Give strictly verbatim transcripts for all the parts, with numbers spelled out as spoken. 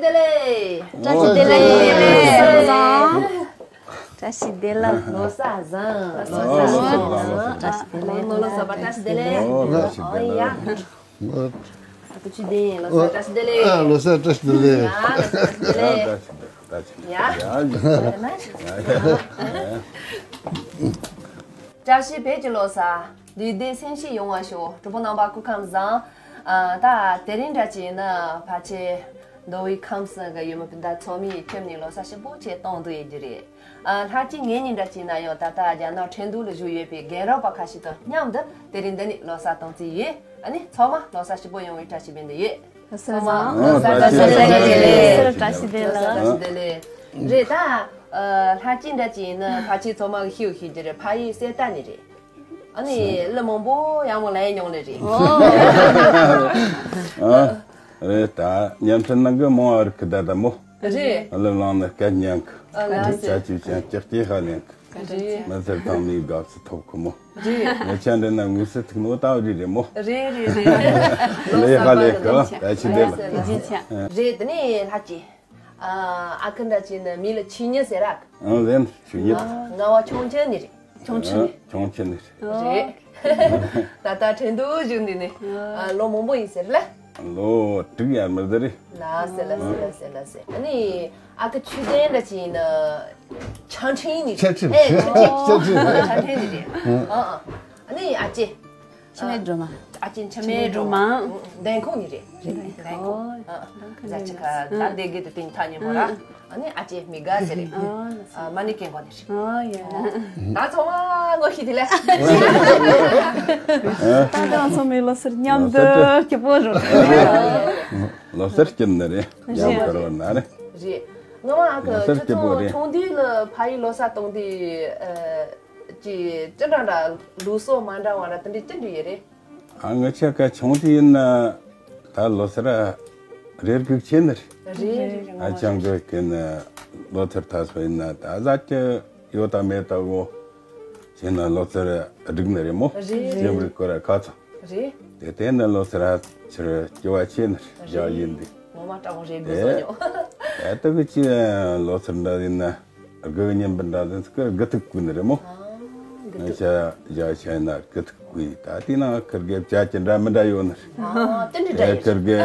བདེ་ལེགས། བཀྲ་ཤིས་བདེ་ལེགས། བཀྲ་ཤིས་བདེ་ལེགས། ལོ་གསར་བཟང་། ལོ་གསར་བཟང་། ལོ་གསར་བཟང་། བཀྲ་ཤིས་བདེ་ལེགས། མ་ནོར་ལོ་གསར་པ་བཀྲ་ཤིས་བདེ་ལེགས། ཨོ་ཡ། ཨ་ཁུ་ཆོས་ལྡན། ལོ་གསར་བཀྲ་ཤིས་བདེ་ལེགས། ཨ། ལོ་གསར་བཀྲ་ཤིས་བདེ་ལེགས། ཡ། ལོ་གསར་བཀྲ་ཤིས་བདེ་ལེགས། ཡ། བཀྲ་ཤིས་བོད་ཀྱི་ལོ་གསར། ལུས་བདེ་སེམས་སྐྱིད་ཡོང་བ་ཤོག། གྲོགས་པོ་རྣམ་པ་སྐུ་ཁམས་བཟང་། ཨ། ད་དེ་རིང་འདྲ་ཅིག་ཡིན་ན་ཕལ་ཆེར་མདོ་དབུས་ཁམས་གསུམ་གྱི་ཡུལ་མི་སྤུན་ཟླ་ཚང་མའི་ཁྱིམ་ནས་ལོ་གསར་ཞིབ་པོ་བྱས་གཏོང་འདོད་ཡོད་རྒྱུ་རེད། ཨ། ལྷག་ཅིག་ངེད་གཉིས་འདྲ་ཅིག་ཡིན་ན་ཡང་ད་ལྟ་རྒྱ་ནག་ཁྲིན་ཏུའུ་ལ་བཞུགས་ཡོད་པའི་རྒན་རབས་པ་ཁ་ཤས་དང་མཉམ་དུ་དེ་རིང་འདི་ནས་ལོ་གསར་གཏོང་རྩིས་ཡོད། ཨ་ནི་ཚང་མ་ལོ་གསར་ཞིབ་པོ་ཡོང་བའི་བཀྲ་ཤིས་སྨོན་འདུན་ཡོད། ཚང་མ་ལོ་གསར་བཀྲ་ཤིས་བདེ་ལེགས། བཀྲ་ཤིས་བདེ་ལེགས། ལོ་གསར་བཀྲ་ཤིས་བདེ་ལེགས། རེད་ད། ཨ། ལྷག་ཅིག་འདྲ་ཅིག་ཡིན་ན་ཕལ་ཆེར་ཚང་མ་གིས་ཤེས་ཤེས་ཀྱི་རེད། ཕ་ཡུལ་གསེར་རྟ་ནས་རེད། ཨ་ནི་གླུ་མང་པོ་ཡག་མོ་ལེན་མྱོང་ནི་རེད། ཨ། རེད་ད། བརྙན་འཕྲིན་ནང་གི་མང་བ་རིག་གི་ད་ད་མོ། རེད། གླུ་བླངས་ནི་སྐད་སྙན་གི། ཨ་ལ་སེ། ཅ་ཅུ་ཅན་ཅག་ཅེ་ཧ་ལེན་གི། རེད། མི་ཚེ་ཐང་མིའི་དགའ་བསུ་ཐོབ་གི་མོ། རེད། ཉེ་ཆ་འདྲི་ན་དངོས་སུ་ཐུག་ནོ་ད་རེད་རེད་མོ། རེད་རེད་རེད། ལས་ཧ་ལས་གི་ད་ཅི་འདྲ་ལ། རེད་དེ་ནས་ལྷག་ཅིག་ཨ། ཨ་ཁུ་འདྲ་ཅིག་ནི་མི་ལ་ཆོས་ཉིད་ཟེར་ར། ཨང་། ལན་ཆོས་ཉིད། ང་བ་ཆུང་ཆུང་ནས་རེད། ཆུང་ཆུང་ནས། ཆུང་ཆུང་ནས་རེད། ད་ལྟ་ཁྲིན་ཏུའུ་བཞུགས་འདི་ནས། ཨ། ལོ་མང་པོ་ཡིན་ཟེར་ལ། ལོ་དྲུག་ཡར་མར་ཟེར་རེད། ལ་སེ་ལ་སེ་ལ་སེ་ལ་སེ། ཨ་ནི་ཨ་ཁུ་ཆོས་ལྡན་འདྲ་ཅིག་ཡིན་ན། ཆང་ཁྲིན་ནས། ཆང་ཁྲིན། ཨེ། ཆང་ཁྲིན། ཆང་ཁྲིན་ནས་རེད། ཨ་ཨ། ཨ་ནི་ཨ་ཅེ། འཆི་མེད་སྒྲོལ་མ། ཨ་ཅེ་འཆི་མེད་སྒྲོལ་མ། འདན་ཁོག་ནས་རེད། འདན་ཁོག། ཨ། ཟ་ཆི་ཁ་ད་སྡེ་དགེ་དུ་སྟེང་ཐག་ཉེ་མོ་ར། ཨ་ནི་ཨ་ཅེ་མི་དགའ་ཟེར་རེད། ཨ། མ་ནི་ཀེང་གོ་ནས་རེད། ཨ་ཡ། ད་ཚང་མ་ངོ་ཤེས་དེ་ལ། ད་ང་ཚང་མས་ལོ་གསར་མཉམ་དུ་སྐྱིད་པོ་རུ། ལོ་གསར་སྐྱིད་ནི་རེད། ཡང་ཁར་བ་ན་རེད། རེད། ང་མ་ཨ་ཁུ། ལོ་གསར་སྐྱིད་པོ་རེད། ཁྱོད་ཚོ་ཆུང་དུས་ལ་ཕ་ཡུལ་ལོ་གསར་གཏོང་དུས། ཨ། ཅི་ཅི་འདྲ་འདྲ་ལུགས་སྲོལ་མ་འདྲ་བ་ར་དེ་འདྲ་ཅི་འདྲ་ཡོད་རེད། ཨ། ང་ཆ་ཀ་ཆུང་དུས་ཡིན་ན་ད་ལོ་གསར་རེ་སྒུག་བྱེད་ནི་རེད། རེད་རེད། ཨ་ཅང་གི་ཀི་ན་ལོ་ཐར་ཐ་སོ་ཡིན་ན་ད་ཟ་གི་ཡོད་ད་མེད་ད་གོ་བྱས་ན་ལོ་གསར་སྒྲིག་ནི་རེད་མོ། རེད། ཅི་རིགས་སྐོར་ར་ཁ་ཚང་། རེད། དེ་དེ་ནི་ལོ་གསར་ཕྱིར་སྐྱོ་བ་བྱེད་ནི་རེད། རེད། ཡིན་དེ། ངོ་མ་སྤྲང་བོ་རེད་དགོས་སོ་ཉོ། ཨ། ད་གི་ཅི་ལོ་གསར་འདྲ་ཡིན་ན། དགུ་བརྙན་པ་འདྲ་ཟིན་སྐུ་དགུ་ཐུག་བསྐུལ་ནི་རེད་མོ། ཨ། དགུ་ཐུག་ང་ཆ་བཞག་བྱས་ན་དགུ་ཐུག་བསྐུལ། ད་དེ་ནང་ཁིར་གེ་བྱ་ཅི་འདྲ་མི་འདྲ་ཡོད་ནི་རེད། ཨ། དེ་འདྲ་འདྲ་ཡོད། ཁིར་གེ་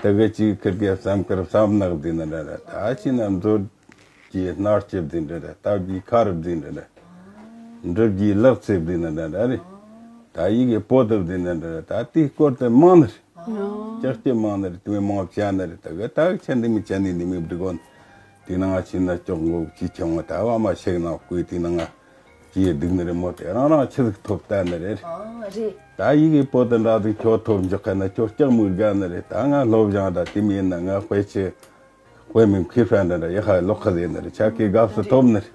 ད་གི་ཅིག་ཁིར་གེ་བསམ་དཀར་བསམ་ནག་དེ་ནི་འདྲ་འདྲ། ད་ཅི་ན་མཛོད་ཀྱི་སྣར་སྐྱིབས་དེ་འདྲ་འདྲ། སྟབས་ཀྱི་ཁ་རུབ་དེ་འདྲ་འདྲ། འགྲུབ་ཀྱི་ལག་རྩེབ་དེ་ནི་འདྲ་འདྲ་རེད། ད་ཡི་གེ་པོ་ཏབ་དེ་ནི་འདྲ་འདྲ། ད་དེའི་སྐོར་དེ་མང་ནི་རེད། ཨ། ལྕགས་ཀྱི་མང་ནི་རེད། དེ་མང་བྱ་ནི་རེད། ད་གི་ད་གི་ཆ་འདི་མི་ཆ་ནི་འདི་མི་སྒྲིག་གོ་ནི། དེ་ནང་ང་ཕྱིན་ན་ཅོག་མགོ་ཅི་ཆང་བ་ད་བ་མ་ཤེག་ནང་བསྐོས་དེ་ནང་ང་ཅི་སྡིག་ནི་རེད་མོ། དེ་རང་རང་ཆི་ཟིག་ཐོབ་ལྟ་ནི་རེད། ཨ། རེད། ད་ཡི་གེ་པོ་ཏི་འདྲ་ཟིག་ཁྱོད་ཐོབ་འཇོག་ག་ན་ཁྱོད་སྐྱག་མོ་དགའ་ནི་རེད། ད་ང་སློབ་སྦྱོང་ད་དེ་མི་ཡིན་ན་ང་དཔེ་ཆེ་དཔེ་མིན་མཁས་པ་འདྲ་འདྲ་ཡ་ཧ་ལོག་ཁ་ཟེར་ནི་རེད། ཆ་ཀའི་དགའ་བསུ་ཐོབ་ནི་རེད།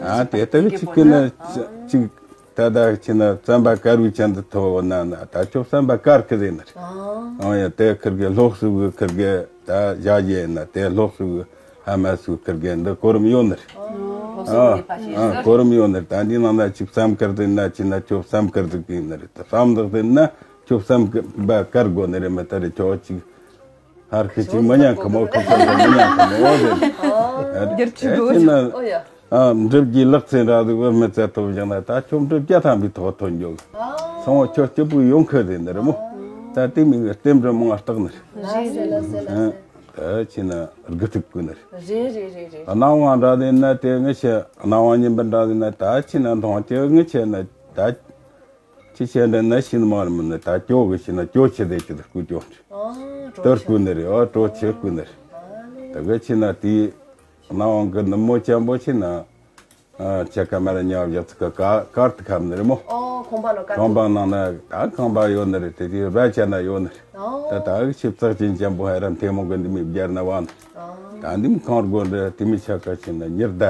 ཨ། དེ་ལྟ་བུ་ཅིག་གི་ན་ཅིག་ད་ད་ཕྱིན་ན་བསམ་པ་དཀར་བའི་ཆེད་དུ་ཐོབ་ན་ན་ད་ཁྱོད་བསམ་པ་དཀར་གི་ཟེར་ནི་རེད། ཨ་ཡ། དེ་ཁིར་གི་ལོག་སུ་གི་ཁིར་གི་ད་བཞག་རྒྱུ་ཡིན་ན་དེ་ལོག་སུ་གི་ཧ་མ་སུ་ཁིར་གི་འདི་གོ་རིམ་ཡོད་ནི་རེད། ཨ། གོ་རིམ་ཡོད་ནི་རེད། ད་འདི་ནང་ན་ཅིག་བསམ་དཀར་ཟེར་ན་ཅི་ན་ཁྱོད་བསམ་དཀར་ཟིག་གི་ནི་རེད། ད་བསམ་དག་ཟེར་ན་ཁྱོད་བསམ་པ་དཀར་དགོ་ནི་རེད། མི་ལྟར་ཁྱོད་ཅིག་ཧར་ཁི་ཅིག་མི་ཉན་ཁི་མོ། ཁི་ཅིག་མི་ཉན་ཁི་མོ་ཟེར། ཨ། སྒྱུར་བཅོས་དེ་ཕྱིན་ན། ཨོ་ཡ། ཨ། འགྲུབ་ཀྱི་ལག་རྩེ་འདྲ་ཟིག་བུད་མེད་ཚད་ཐོབ་བཞག་ན་ད་ཁྱོད་འགྲུབ་བརྒྱ་ཐམ་པའི་ཐོག་ཐོན་འཇོག་ཨ། སོང་བ་ཁྱོད་སྐྱིད་པོ་ཡོང་ཁི་ཟེར་ནི་རེད་མོ། ཨ། ད་དེ་མིན་གི་རྟེན་འབྲེལ་མང་བ་བརྟག་ནི་རེད། ལ་སེ་ལ་སེ་ལ་སེ། ཨ། ད་ཕྱིན་ན་དགུ་ཐུག་དགོས་ནི་རེད། རེད་རེད་རེད་རེད། སྣང་བ་འདྲ་ཟིག་ན་དེ་ངི་ཆེ། སྣང་བ་ཉིན་པ་འདྲ་ཟིག་ན་ད་ཕྱིན་ན་མཐོང་ཆེ་ངི་ཆེ་ན་ད། ཅི་བྱས་འདྲ་ན་ཤིན་མ་ར་མི་ནི་ད་སྐྱོ་གི་ཤི་ན་སྐྱོ་ཆེ་དེ་ཅི་ད་སྐུ་སྐྱོ་ནི། ཨ། དེར་སྐུ་ནི་རེད། ཨ། སྐྱོ་ཆེ་སྐུ་ནི་རེད། ད་གི་ཆི་ན་དེའི་སྣང་བ་གི་ནུབ་མོ་ཅན་པོ་ཆི་ན། ཨ། ཆ་ཀ་མ་ར་ཉ་བ་ཡག་ཚི་ཀ་ཀ་ཀར་དི་ཁབ་ནི་རེད་མོ། ཨོ། ཁང་པ་ལ་ཀར་དི། ཁང་པ་ནང་ན་ད་ཁང་པ་ཡོད་ནི་རེད། དེ་དེའི་ར་ཆ་ན་ཡོད་ནི་རེད། ཨོ། ད་ད་གི་ཆི་བཙག་ཅན་ཅན་པོ་ཧ་ར་མཐེ་མོ་གི་འདི་མི་བརྒྱར་ན་བ་ནི། ཨོ། ད་འདི་མི་ཁང་སྒོ་འདི་དེ་མི་ཆ་ཀ་ཆི་ན་ཉི་ཟླ།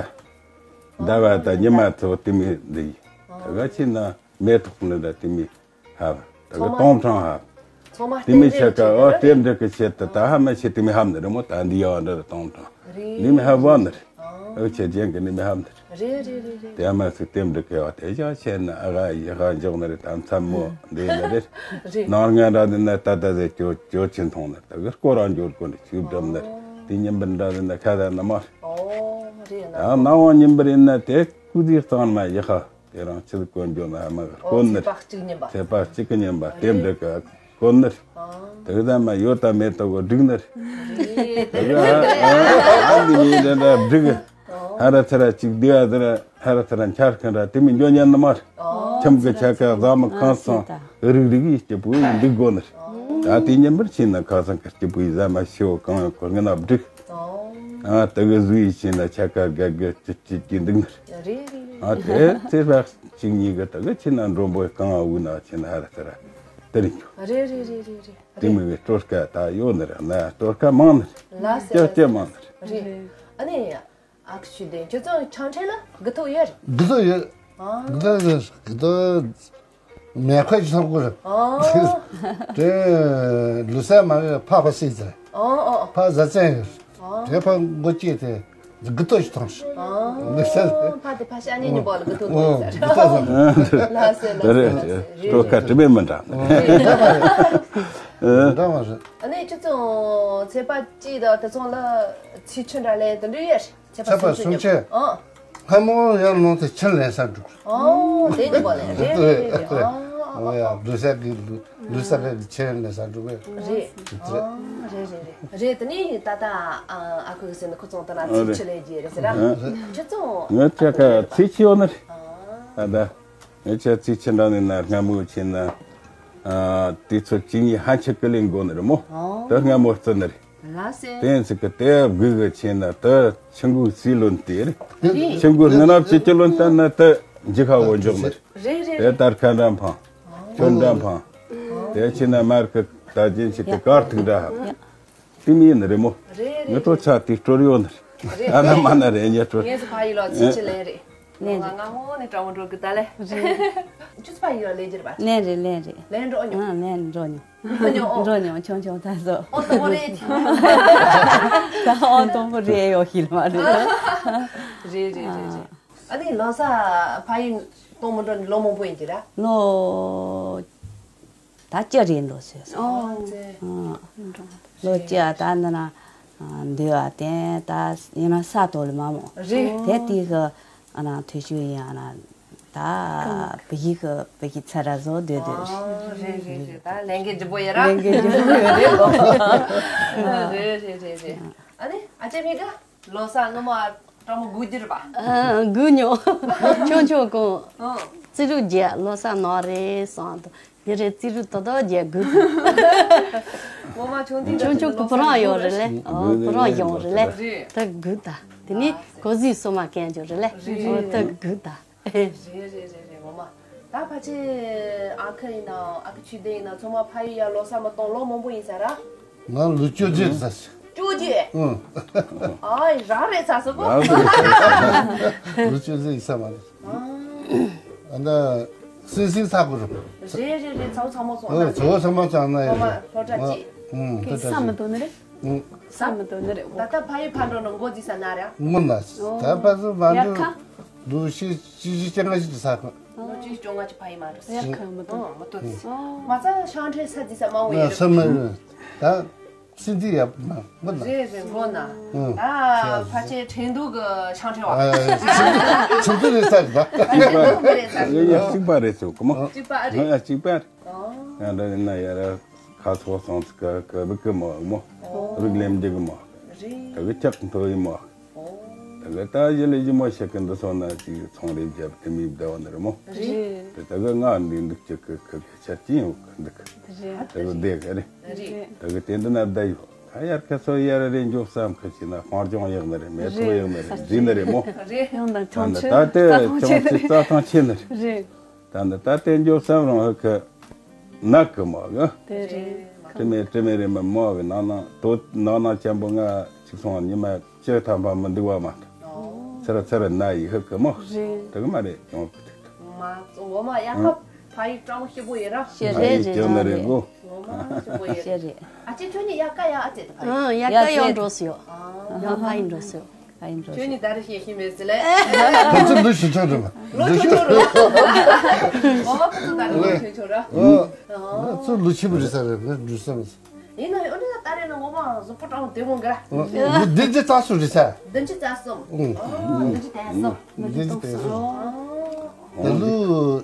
ཟླ་བ་དང་ཉི་མ་ཚོ་དེ་མི་འདི། ད་ག་ཆི་ན། མེ་ཏོག་ནི་འདྲ་དེ་མི་ཧབ། ད་གི་ཚང་མ་སྟོང་ཕྲང་ཧབ། ཚང་མ་དེ་མི་ཆ་ཀ་ཨོ་རྟེན་འབྲེལ་གི་ཆེད་དུ་ད་ཧ་མ་ཆེ་དེ་མི་ཧབ་ནི་རེད་མོ། ད་འདི་ཡ་འདྲ་སྟོང་ཕྲང་། རེད། འདི་མི་ཧབ་བ་ནི་རེད། ཨ། ཨུ་ཆེ་ཅན་གི་ནི་མི་ཧམ་དེར། རེད་རེད་རེད་རེད། དེ་ཨ་མ་སུ་ལྟེམ་འགྲིག་གི་བ་དེ་ཅག་ཆེ་ན་ཨ་ག་ཡི་ག་འཇོག་ནི་རེད། ད་མཚམས་མོ་འདི་ནི་རེད། རེད། ནང་ང་འདྲ་འདི་ན་ད་ད་ཟེ་ཅོ་ཅོ་ཆེན་ཐོང་ནི་ད་གི་སྐོར་རང་འཇོར་གོ་ནི་ཆུ་འགྲམ་ནི་དེ་ཉིན་པར་འདྲ་འདི་ན་ཁ་ད་ན་མ། ཨོ་རེད་ན། ཡང་ནང་བ་ཉིན་པར་ཡིན་ན་དེ་ཀུ་ཟིག་གཙང་མ་ཡི་ག་དེ་རང་ཆུ་ཟིག་གོན་འཇོ་ན་ཨ་མ་གི་ཨོ་གོན་ནི་ཚེས་པ་གཅིག་ཉིན་པ། ཚེས་པ་གཅིག་གི་ཉིན་པ་ལྟེམ་འགྲིག་གི་གོན་ནི། ཨ། དེ་གི་ད་མ་ཡོད་ད་མེད་ད་གོ་འགྲིག་ནི། རེད། དེ་གི་ཨ་ཨ་འདི་མི་འདྲ་འདྲ་འགྲིག་གི་ཨ། ཧ་ར་ཚ་ར་གཅིག་བསྡུས་ཨ་ཟེར། ཧ་ར་ཚ་ར་འཆར་མཁན་ར་དེ་མི་འཇོ་ཉན་ནི་མ་རེད། ཨ། ཁྱིམ་གི་ཆ་ག་བཟའ་མི་ཁང་སང་རིག་རིག་ཡིས་སྐྱིད་པོ་ཡིན་འགྲིག་དགོ་ནི་རེད། ད་དེ་ཉིན་པར་ཕྱིན་ན་ཁ་སང་གི་སྐྱིད་པོ་ཡིས་བཟའ་མ་ཤི་བོ་གང་ཡང་གོ་ངན་ན་འགྲིག་ཨ། དེ་གི་བཟོས་ཡིས་ཕྱིན་ན་ཆ་ག་དགའ་དགའ་སྐྱིད་སྐྱིད་ཀྱི་འདུག་ནི་རེད། རེད་རེད་རེད། ཨ། དེ་ཚེ་རབས་གཅིག་གཉིས་གི་དེ་གི་ཕྱིན་ན་མགྲོན་པོ་གང་ང་འུ་ན་ཕྱིན་ན་ཧ་ར་ཚ་ར་དེ་རིང་རེད་རེད་རེད་རེད་རེད། དེ་མི་གི་སྤྲོ་དཀའ་ད་ཡོད་ནི་རེད། ན་སྤྲོ་དཀའ་མང་ནི་རེད། ལ་སེ་ལ་སྐྱག་སྐྱག་མང་ནི་རེད། རེད། ཨ་ནི་ཨ་ཁུ་ཆོས་ལྡན་ཁྱོད་ཚོ་ཆང་འཁྲིས་ལ་དགུ་ཐོག་ཡོད་རེད། དགུ་ཐོག་ཡོད། ཨ། དགུ་ཐོག་ཡོད། དགུ་ཐོག་མེ་ཁོ་ཅི་ཐོག་གུ་རེད། ཨ། དེ་ལུས་སེ་མ་རེད། ཕ་ཕ་སི་ཟེར། ཨ་ཨ་ཨ། ཕ་ཟ་ཚན་ཡོད། ཨ། དེ་ཕ་མགོ་སྐྱེས་ཏེ་དགུ་ཐོག་ཅི་ཐོག་ཨ། ལུས་སེ་ཕ་དེ་ཕ་ཤ་ཉེ་ཉེ་པོ་ལ་དགུ་ཐོག་ཨོ་དགུ་ཐོག་ཟེར། ལ་སེ་ལ་སེ་རེད། ལ་སེ་རེད། སྤྲོ་དཀའ་དྲི་མེད་མི་འདྲ། འདྲ་མ་རེད། ཨ་ནི་ཁྱོད་ཚོ་ཚེས་པ་གཅིག་དང་དེ་ཚོ་ལ་ཚེས་ཆུ་འདྲ་ལས་དེ་འདྲ་ཡོད་རེད། ཚེས་པ་སུམ་ཅུ་ཉིན་པ། ཨ། ལྷ་མོ་ཡར་ལངས་ཏེ་ཆུ་ལེན་ས་འགྲོ། ཨོ། དེ་ཉིན་པ་ལེན། རེད་རེད་རེད་རེད། ཨ། ཨོ་ཡ་ལུས་སེ་གི་ལུས་སེ་གི་ཆུ་ལེན་ས་འགྲོ་གི། རེད། དེ་རེད། ཨ། རེད་རེད་རེད། རེད། དེ་ནི་ད་ལྟ་ཨ་ཨ་ཁུ་གི་ཟེར་ནི་ཁོ་ཚོ་ད་ན་ཚེས་ཆུ་ལེན་གྱི་རེད་ཟེར་ར། ཁྱོད་ཚོ་ངས་ཁྱེད་ཀ་ཚེས་ཆུ་ཡོད་ནི་རེད། ཨ། ད་ད་ངས་ཁྱེད་ཚེས་ཆུ་འདྲ་ནི་ན་སྔ་མོ་ཆེ་ན། ཨ། དུས་ཚོད་གཅིག་གཉིས་ཧན་ཆུ་ཀི་ལེན་དགོ་ནི་རེད་མོ། ཨོ། ད་སྔ་མོ་བརྩི་ནི་རེད། ལ་སེ། དེ་ཚིག་གི་དེ་དགོས་གི་ཆེ་ན་དེ་ཆུ་འགོའི་སྲིད་ལོན་དེ་རེད། རེད། ཆུ་འགོའི་སྔ་ན་བྱེད་ཀྱི་ལོན་ད་ན་དེ་འཇིག་ཁ་བོ་འཇོག་ནི་རེད། རེད་རེད། དེ་ལྟར་ཁ་འདྲ་འཕང་། ཁྱོད་འདྲ་འཕང་། དེ་ཆེ་ན་མར་གི་ད་ཅན་ཆེ་གི་དཀར་ཐིག་འདྲ་ཧ། དེ་མི་ཡིན་ནི་རེད་མོ། རེད་རེད། ངི་སྤྲོ་ཆ་དེ་སྤྲོ་ཡོད་ནི་རེད། རེད། ཨ་ན་མ་ན་རེད་ཉེ་སྤྲོ། ངས་སུ་ཕ་ཡི་ལོ་ཚིག་ཆི་ལེན་རེད། ནས་ང་ང་ཧོ་ནས་གྲང་མོ་འགྲོ་གི་ད་ལེ། རེད། ཁྱོད་ཚོ་ཕ་ཡི་ལོ་ལེན་རྒྱུ་རེད་པ། ལེན་རེད་ལེན་རེད། ལེན་འགྲོ་མྱོང་། ཨ་ལེན་འགྲོ་མྱོང་། འགྲོ་མྱོང་། འགྲོ་མྱོང་ཆུང་ཆུང་ད་སོ། ཨོ་དོ་མོ་རེད། ད་ཨོ་དོ་མོ་རེད་ཡོ་ཧི་ལ་མ་རེད། རེད་རེད་རེད་རེད། ཨ་ནི་ལོ་གསར་ཕ་ཡི་གཏོང་མི་འགྲོ་ནི་ལོ་མང་པོ་ཡིན་གྱི་ར། ལོ། ད་ལྕགས་རིང་འགྲོ་ཟེར་སོང་། ཨོ་ཙེ། ཨ། ལོ་ལྕགས་ད་འདི་ན་འདུས་པ་དེ་ད་ཡིན་ན་ས་ཐོག་ལ་མ་མོ། རེད། དེ་དུས་ཀྱི་ཨ་ན་དུས་ཆུ་ཡིན་ཨ་ན་ད་བི་ཡི་གི་བི་ཡི་ཚ་ར་བཟོ་སྡོད་སྡོད། ཨ་རེད་རེད་རེད། ད་ལས་འགན་ལྗིད་པོ་ཡོད་ར། ལས་འགན་ལྗིད་པོ་ཡོད་རེད་ལོ། རེད་རེད་རེད་རེད། ཨ་ནི་ཨ་ཅེ་མི་ག་ལོ་གསར་སྔ་མོ་ཨ་གྲོགས་མོ་སྒུག་རྒྱུ་རེད་པ། ཨ་སྒུག་མྱོང་། ཆུང་ཆུང་གོ། ཨ། རྩིས་རིག་རྒྱག་ལོ་གསར་ནང་རེད་སོང་དུ་ཡིན་རེད། རྩིས་རིག་ཏོ་ཏོ་རྒྱག་སྒུག་དུ། ངོ་མ་ཆུང་དུས་ཆུང་ཆུང་གི་བུ་རང་ཡོད་རེད་ལེ། ཨོ་བུ་རང་ཡོང་རེད་ལེ། རེད། ད་སྒུག་ད། དེ་ནི་གོ་ཟིག་སོ་མ་གན་རྒྱུ་རེད་ལེ། རེད། ཨོ་ད་སྒུག་ད། རེད་རེད་རེད་རེད། ངོ་མ་ད་ཕལ་ཆེར་ཨ་ཁུ་ཡིན་ནའང་ཨ་ཁུ་ཆོས་ལྡན་ཡིན་ནའང་ཚང་མ་ཕ་ཡུལ་ཡར་ལོ་གསར་མ་གཏོང་ལོ་མང་པོ་ཡིན་ས་ར། ང་ལོ་བཅོ་བརྒྱད་ཙམ་ཞིག་བཅོ་བརྒྱད། ཨང་། ཨ་ཡི་རག་རེད་ཚ་སོ་གོ། རག་རེད། ལོ་བཅོ་བརྒྱད་ཡིན་ས་མ་རེད། ཨ་ན་སིང་སིང་ཚ་གོ་རུ། རེད་རེད་རེད། ཚ་བོ་ཚ་མོ་ཚོ་ཨ་ན། ཚ་བོ་ཚ་མོ་ཚང་ན་ཡོད་རེད། ཨ་ཨང་ད་ས་མི་དོ་ནི་རེད། ཨང་། ས་མི་དོ་ནི་རེད། ད་ལྟ་ཕ་ཡུལ་ཕར་འགྲོ་ནི་མགོ་རྫི་ས་ན་རེད། ངོ་ན་ད་ཕ་སུ་མ་འགྲོ། ལོ་ཤི་ཅི་ཅི་ཅི་ང་ཅི་ས་གོ། ལོ་བཅུ་བཅོ་ལྔ་ཅིག་ཕ་ཡུལ་མ་འགྲོ་ས། ཡར་ཁ་མི་འདུག་ཨང་མི་འདུག་ཨང་། མ་རྩ་ཤང་ཁྲེ་ས་ཅི་ས་མང་བོ་ཡོད་རེད། ས་མ་ཡོད། ད་སྲིད་འདི་ཡབ་མ་མི་ན། རེད་རེད་མགོ་ན། ཨང་། ད་ཕལ་ཆེར་ཁྲེང་ཏུའུ་གི་ཤང་ཁྲེ་བ། ཨ་ཁྲེང་ཏུའུ་རེད་ས་རེད་ད། ཁྲེང་ཏུའུ་རེད་ས་རེད། ཡ་གཅིག་པ་རེད་ཚོ་གོ་མོ། གཅིག་པ་རེད། ཨ་གཅིག་པ། ཨང་། ཡང་འདྲ་ཡིན་ན་ཡ་ར་ཁ་ཚོགས་སོང་ཚིག་ག་བི་ཀི་མོ་མོ། རིགས་ལེམ་འདི་གི་མོ། རེད། ད་གི་ལྕགས་མཐོ་ཡི་མོ། ད་གི་ད་ཡི་ལི་ཡི་མོ་ཞིག་གི་འདི་སོང་ན་ཅིག་ཚོང་རེ་བརྒྱབ་དེ་མི་བདེ་བ་ནི་རེད་མོ། རེད། དེ་ད་གི་ང་འདི་འདུག་ཅིག་གི་གི་གི་ཆ་ཅི་ཡོད་གི་འདུག་རེད། ད་གི་བདེ་གི་རེད། རེད། ད་གི་དེ་འདི་ན་བདེ་ཡོད། ད་ཡར་ཁ་སོ་ཡར་རེ་འཇོག་བསམ་ཁ་ཅི་ན་དཔང་སྦྱོང་ཡག་ནི་རེད། མེ་ཏོག་ཡག་ནི་རེད། འཛིན་ནི་རེད་མོ། རེད། ཡང་ད་ད་ཆུང་ཆུང་ད་ད་དེ་ཆུང་ཆུང་རྩ་ཐང་ཆེ་ནི་རེད། རེད། ད་འདི་ད་དེ་འཇོག་བསམ་རུང་ཧ་ཁ་ནག་གི་མོ་གི། དེ་རེད། དྲི་མེད་དྲི་མེད་རེད་མ་མོ་གི་ནང་ནང་དོ་ནང་ནང་ཅན་པོ་ང་ཅིག་སོང་ཉི་མ་བཅུ་ཐམ་པ་མི་འདུག་བ་མ་གཏོགས། ཨོ། ཚེ་ར་ཚེ་ར་ན་ཡི་ཧ་གི་མོ། རེད། དེ་གི་མ་རེད་ཡོང་གི་ཐུག་ཐུག་མ་གཙོ་བོ་མ་ཡ་ཧ་ཕ་ཡི་སྤྲང་ཤེས་པོ་ཡི་ར། ཤེས་རེད་རེད་ཀྱང་ན་རེད་གོ། ངོ་མ་ཤེས་པོ་ཡི་ཤེས་རེད། ཨ་ཅེ་ཁྱོད་ནི་ཡ་ཀ་ཡ་ཨ་ཙེ་ད་ཕ་ཡི། ཨང་ཡ་ཀ་ཡོང་འགྲོ་སུ་ཡོ། ཨ། ཡང་ཕ་ཡི་འགྲོ་སུ་ཡོ། ཨ་ཡིན་འགྲོ། ཁྱོད་ནི་ད་རེ་ཤེས་ཤེས་མེད་ཟེར་ལེ། ཁོ་ཚོ་ལོ་ཆུང་ཆུང་རེད་པ། ལོ་ཆུང་ཆུང་རེད། ངོ་མ་ཁོ་ཚོ་ད་རེ་ལོ་ཆུང་ཆུང་རེད། ཨོ། ང་ཚོ་ལོ་ཆེན་པོ་རེད་ས་རེད། ང་འགྲོ་ས་མེད། ཡིན་ན་ཡང་ཨ་ནི་ད་རེ་ནི་ངོ་མ་གཟུགས་པོ་སྤྲང་བདེ་མོ་འགའ། ཨོ། བདུན་ཅུ་རྩ་གསུམ་རེད་ས། བདུན་ཅུ་རྩ་གསུམ། ཨོ། བདུན་ཅུ་རྩ་གསུམ། བདུན་ཅུ་རྩ་གསུམ། ད་ལོ།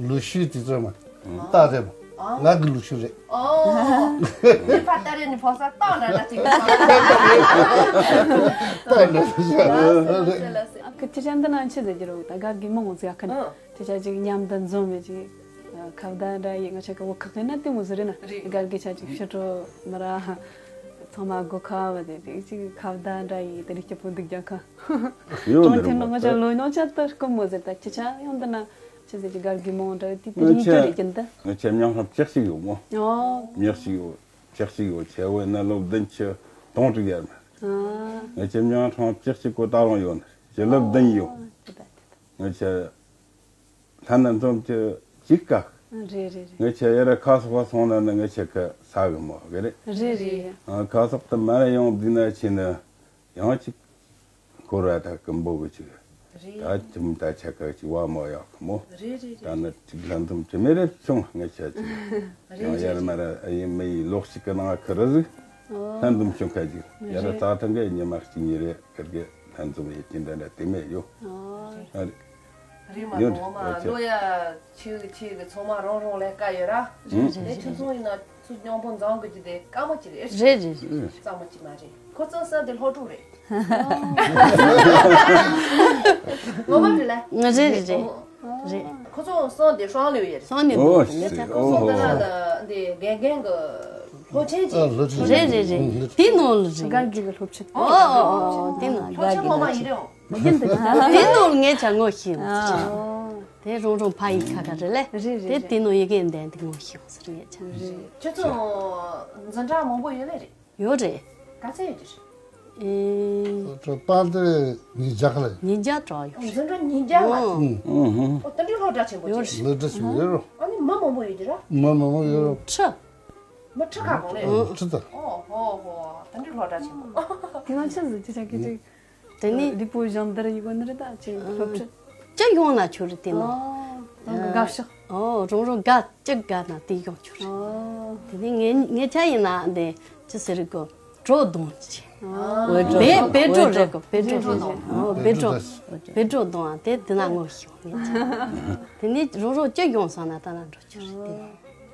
ལུག་ཤུ་དེ་ཚོ་མ། རྟ་རེད་མ། ང་གི་ལུག་ཤུ་རེད། ཨོ། དེ་ཕར་རྟ་རེད་ནི་ཕོ་ས་རྟ་འདྲ་འདྲ་ཅིག་རེད། རྟ་འདྲ་ཅིག་རེད། ཨ་ཁུ་ཅི་ཅན་འདི་ན་ཆི་ཟེར་གྱི་རོ། ད་གར་གི་མི་ངོ་ཟེར་ཁ་ནི། ཨ། དེ་ཆ་ཅིག་མཉམ་དུ་འཛོམས་མེད་ཅིག་ཁ་བརྡ་འདྲ་ཡི་ང་ཆ་ཀ་བོ་ཁག་ཡིན་ན་དེ་མོ་ཟེར་རེད་ན། རེད། གར་གི་ཆ་ཅིག་ཕྱི་དྲོ་མ་ར་ཚང་མ་སྒོ་ཁ་བ་དེ་དེ་ཅིག་ཁ་བརྡ་འདྲ་ཡི་དེ་རིགས་སྐྱིད་པོ་འདུག་རྒྱ་ཁ། ཡོད་ནི་རེད་མོ། ང་ཆ་ལོ་ཉོ་ཆ་ལྟར་སྐུ་མོ་ཟེར་ད་ཅི་ཆ་ཡོང་འདི་ན། ཆི་ཟེར་གྱི་གར་གི་མོ་འདྲ་དེ་དེ་ངའི་རིང་ཆ་ཆ་རེད་ཀྱི་འདི། ངའི་ཆ་མྱང་ཧྲ་ལྕགས་ཤིག་ཡོད་མོ། ཨོ། མྱག་ཤིག་ཡོད། ལྕགས་ཤིག་ཡོད། ཆེ་བོ་ན་ལོ་བདུན་ཅུ་དོན་དྲུག་ཡར་མ། ཨ། ངའི་ཆ་མྱང་ཧྲ་ལྕགས་ཤིག་གོ་ད་རང་ཡོད་ནི་ཅི་ལོ་བདུན་ཡོད། ཨོ། དེ་ད་དེ་ད། ངའི་ཆ་ལྷན་ན་འཛོམས་ཀྱི་ཅིག་ཀ། རེད་རེད་རེད། ངའི་ཆ་ཡ་ར་ཁ་སོག་པ་སོང་ན་ནི་ངའི་ཆ་ཁ་ས་གི་མོ་གི་རེད། རེད་རེད། ཨ། ཁ་སོག་ཏུ་མ་ར་ཡོང་བསྡད་ན་ཆི་ནི། ཡང་ཅིག་འཁོར་བ་ད་ཀུན་པོ་གི་ཅིག་རེད། ད་ཅི་མི་ད་ཆ་ཁ་ཅིག་བ་མོ་ཡག་གི་མོ། རེད་རེད་ད་རེད། ནི་ཅིག་ལྷན་འཛོམས་ཅི་མེད་རེད་བྱུང་ངེད་ཆ་ཅིག་རེད་ཡང་ཡར་རེད་མ་རེད། ར་ཨ་ཡིན་མི་ཡི་ལོག་ཞིག་གི་ནང་ཁུ་རུ་ཟིག་ཨོ། ལྷན་འཛོམས་བྱུང་ཁ་ཅིག་ཡར་ར་རེད། རྩ་ཐང་གི་ཉི་མ་གཅིག་གཉིས་རེད་ཁིར་གི་ལྷན་འཛོམས་ཡེད་ཀྱིན་འདྲ་འདྲ་དེ་མེད་ཡོད། ཨོ། ཨ་རེད། རེད་མ་ཡོད་གཏོགས་མ་རེད་ལོ་ཡ་ཆེ་གི་ཆེ་གི་ཚང་མ་རང་རང་ལས་ཀ་ཡོད་ར། རེད་རེད། དེ་ཁྱིམ་ཚང་ཡིན་ན་ཚུར་མཉམ་པོ་འཛོམས་གི་ཅི་དེ་དཀའ་མོ་ཅིག་རེད། རེད་རེད་རེད། གཙང་མོ་ཅིག་མ་རེད། ཁོ་ཚོ་ས་དེ་སློབ་ཕྲུག་རེད། ངོ་མ་རེད་ལ། ང་རེད་རེད་རེད། རེད། ཁོ་ཚོ་སོང་དེ་ཧྲང་ལེའུ་ཡེར། སོང་ནས་འོ་འདུག་ངས་ཆ་ཁོ་ཁོ་སོང་ད་ན་ད་འདི་རྒན་རྒན་གི་སློབ་ཆེན་ཨ་གྱི་སློབ་ཆེན་རེད་རེད་རེད། དེའི་ནང་ལ་རེད། སྒར་གྱི་གི་སློབ་ཆེན། ཨོ་ཨོ་ཨོ་དེ་ནང་སློབ་ཆེན་སློབ་མ་ཡིན་རེད། ཡིན་འདུག་དེའི་ནང་ངས་ཆ་ངོ་ཤེས་ཡོང་། ཨོ། དེ་རོང་རོང་ཕ་ཡི་ཁ་ཁ་རེད་ལེ། རེད་རེད་དེ་རེད། དེའི་ནང་ཡི་གེ་འདན་དེ་ངོ་ཤེས་ཡོང་ཟེར་ངས་ཆ། རེད། ཁྱོད་ཚོ་འཛིན་གྲྭ་མང་པོ་ཡོད་ལེ་རེད། ཡོད་རེད། ག་ཚད་ཡོད་ཀྱི་རེད། ཨེ། ད་པར་དེ་ཉིས་བརྒྱ་ལ་ཡོད། ཉིས་བརྒྱ་གྲངས་ཡོད། འཛིན་གྲྭ་ཉིས་བརྒྱ་ལ། ཨང་། ཨང་། ཨོ་དེ་འདྲའི་སློབ་གྲྭ་ཆེན་པོ་ཡོད་ཅིག་སློབ་གྲྭ་ཆེན་པོ་ཡོད་རོ། ཨ་ནི་མི་མང་པོ་ཡོད་ཀྱི་ར། མི་མང་པོ་ཡོད་རོ། ཁྲི། མི་ཁྲི་ཁ་གང་ལས། ཨང་། ཁྲི་ད། ཨོ་ཧོ་ཧོ་དེ་འདྲའི་སློབ་གྲྭ་ཆེན་པོ། དེ་ནང་ཆི་ཟིག་ཅི་ཆ་གི་ཅིག་དེ་ནི་ལུས་པོ་སྦྱང་བརྡར་ཡི་གོ་ནི་རེད་ད་ཅིག་སློབ་ཁྲིད། ཅི་ཡོང་ན་ཆོག་རེད་དེ་ནོ། ཨོ། རང་གི་དགའ་ཕྱོགས། ཨོ་རང་རང་དགའ་ཅི་དགའ་ན་དེ་ཡོང་ཆོག་རེད། ཨོ། དེ་ནི་ངེད་ངེད་ཆ་ཡིན་ན་འདི་ཅི་ཟེར་གོ་གྲོ་བརྡུང་ཅི། ཨོ། བེ་བེ་གྲོ་རེད་གོ་བེ་གྲོ་རེད། ཨོ་བེ་གྲོ་བེ་གྲོ་བརྡུང་ཨ་དེ་དེ་ན་ངོ་ཤེས་ངེད་ཆ། དེ་ནི་རང་རང་ཅི་ཡོང་སོང་ན་ད་ན་འགྲོ་ཆོག་རེད་དེ་ནོ།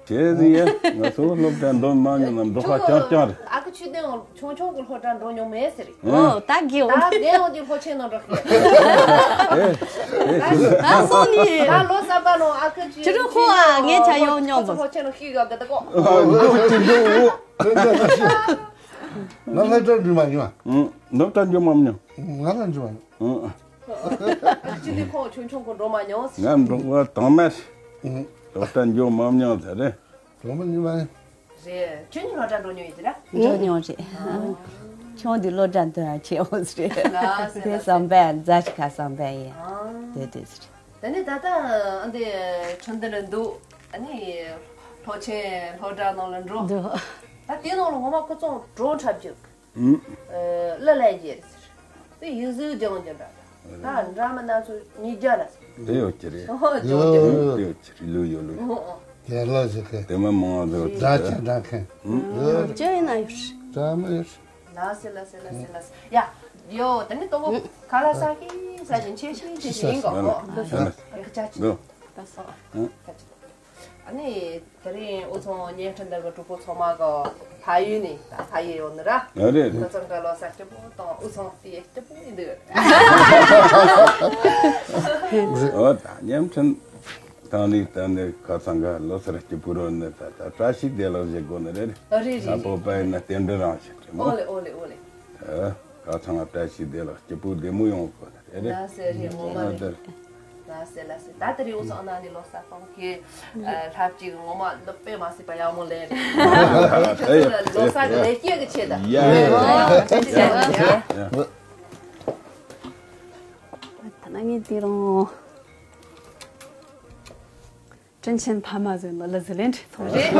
བྱས་ཟིན་ཡ། ང་ཚོ་སློབ་གྲྭ་འགྲོ་མ་མྱོང་ན་འགྲོ་ཁ་རྐྱང་རྐྱང་རེད། ཨ་ཁུ་ཆོས་ལྡན་ཆུང་ཆུང་གི་སློབ་གྲྭ་འགྲོ་མྱོང་མེད་ཟེར། ཨོ་ད་གི་ད་འོང་། རྒན་འོང་གི་སློབ་ཆེན་ནང་འགྲོ་ཤེས། ཨེ་ཨེ་ད་སོང་ནི། ད་ལོ་གསར་པ་ནང་ཨ་ཁུ་ཆོས་ཆུ་རུ་ཁོ་ཨ་ངས་ཆ་ཡོང་མྱོང་བོ། སློབ་ཆེན་ནང་ཤེས་ག་གི་ད་གོ། ང་སློབ་གྲྭ་འགྲོ་མ་མྱོང་། སློབ་གྲྭ་འགྲོ་མ་མྱོང་། ང་ལ་འགྲོ་མ་མྱོང་། ཨ་ཁུ་ཆོས་ལྡན་ཁོང་ཆུང་ཆུང་གི་འགྲོ་མ་མྱོང་། ང་འགྲོ་བ་དང་མ་རེད། སློབ་གྲྭ་འགྲོ་མ་མྱོང་ད་རེད། གྲོགས་མོ་ཉི་མ་ཡིན། རེད། ཁྱོད་ཉིད་སློབ་གྲྭ་འགྲོ་མྱོང་ཡོད་ཀྱི་ར། འགྲོ་མྱོང་རེད། ཁྱོད་འདི་སློབ་གྲྭ་འདོན་ཡ་ཆེ་འོ་ཟེར། ལགས་སེ་དེ་ལགས་སེ། བསམ་པ་རྫ་ཆི་ཁ་བསམ་པ་ཡིན། ཨང་། དེ་དེ་ཟེར། ད་ནི་ད་ལྟ་འདི་ཁྲིན་ཏུ་རུ་འདུག་ཨ་ནི་སློབ་ཆེན་སློབ་གྲྭ་ནང་ལ་འགྲོ། འགྲོ། ད་དེ་ནང་ལ་ངོ་མ་ཁོ་ཚོ་འགྲོ་འཁྲབ་རྒྱུ། ཨུམ། ཨ་ལ་ལ་རྒྱལ་ཟེར། དེ་ཡིག་གཟུགས་ལྗང་ལྗང་འདྲ། ད་འདྲ་མི་སྣ་ཚོ་ཉིས་བརྒྱ་ལ་ཟེར། དེ་ཡོད་ཀྱི་རེད། ཨོ་ལྗང་ལྗང་། ཡོད། དེ་ཡོད་ཀྱི་རེད། ལོས་ཡོད་ལོས་ཡོད། ཨོ་ཨོ། དེ་ལ་ཟེར་གི། དེ་མ་མང་བ་ཟེར། འདྲ་ཆ་འདྲ་མཁན། ཨུམ། ཡོད། ཅི་ཡིན་ན་ཡོད་རེད། འདྲ་མི་ཡོད་རེད། ལགས་སེ་ལགས་སེ་ལགས་སེ་ལགས་སེ། ཡ། ཡོ་དེ་ནི་ཏོང་ཧྥུ་ཁ་ལག་ཟ་གི་ཟ་བཞིན་ཆེ་ཞིང་ཆེ་ཞིང་ཡིན་གོ། ཨོ། ཨོ། ཨོ། ཨོ། ཨོ། ཨོ། ཨ་ནི་དེ་རིང་དབུས་གཙང་བརྙན་འཕྲིན་ལྟ་བུའི་གྲོགས་པོ་ཚང་མ་གི་ཕ་ཡུལ་ནས་ད་ཕ་ཡུལ་ཡོང་ནི་ར། ཨ་རེད་རེད། ཁ་སང་འདྲ་ལོ་གསར་སྐྱིད་པོ་དང་དབུས་གཙང་དེ་སྐྱིད་པོ་ཡིན་འདུག་ཨོ་ད་བརྙན་འཕྲིན་དང་ནི་ད་ནི་ཁ་སང་གི་ལོ་གསར་སྐྱིད་པོ་རོལ་ནི་ད་ད་བཀྲ་ཤིས་བདེ་ལེགས་ཞེས་དགོས་ནི་རེད། ཨ་རེད་རེད། ད་བོད་པ་ཡིན་ན་རྟེན་འབྲེལ་རང་ཞིག་རེད་མོ། ཨོ་ལེ་ཨོ་ལེ་ཨོ་ལེ། ད་ཁ་སང་བཀྲ་ཤིས་བདེ་ལེགས་སྐྱིད་པོ་བདེ་མོ་ཡོང་དགོས་ནི་རེད། ལགས་སེ་རེད་མོ་མ་རེད། ལགས་སེ་ལགས་སེ། ད་དེ་རིང་དབུས་གཙང་ནང་ནས་ལོ་གསར་གཏོང་མཁན་ལྷ་གཅིག་ངོ་མ་འདི་དཔེ་མ་སྲིད་པ་ཡག་མོ་ལས་རེད། ལོ་གསར་གི་ལེགས་སྐྱེས་ཀྱི་ཆེད་དུ། ཡ་ཡ་ཡ། ད་ནང་ངས་དེ་རིང་དྲིན་ཆེན་ཕ་མ་ཟེར་ནོ་ལ་ཟི་ལེན་ཚོང་རེད།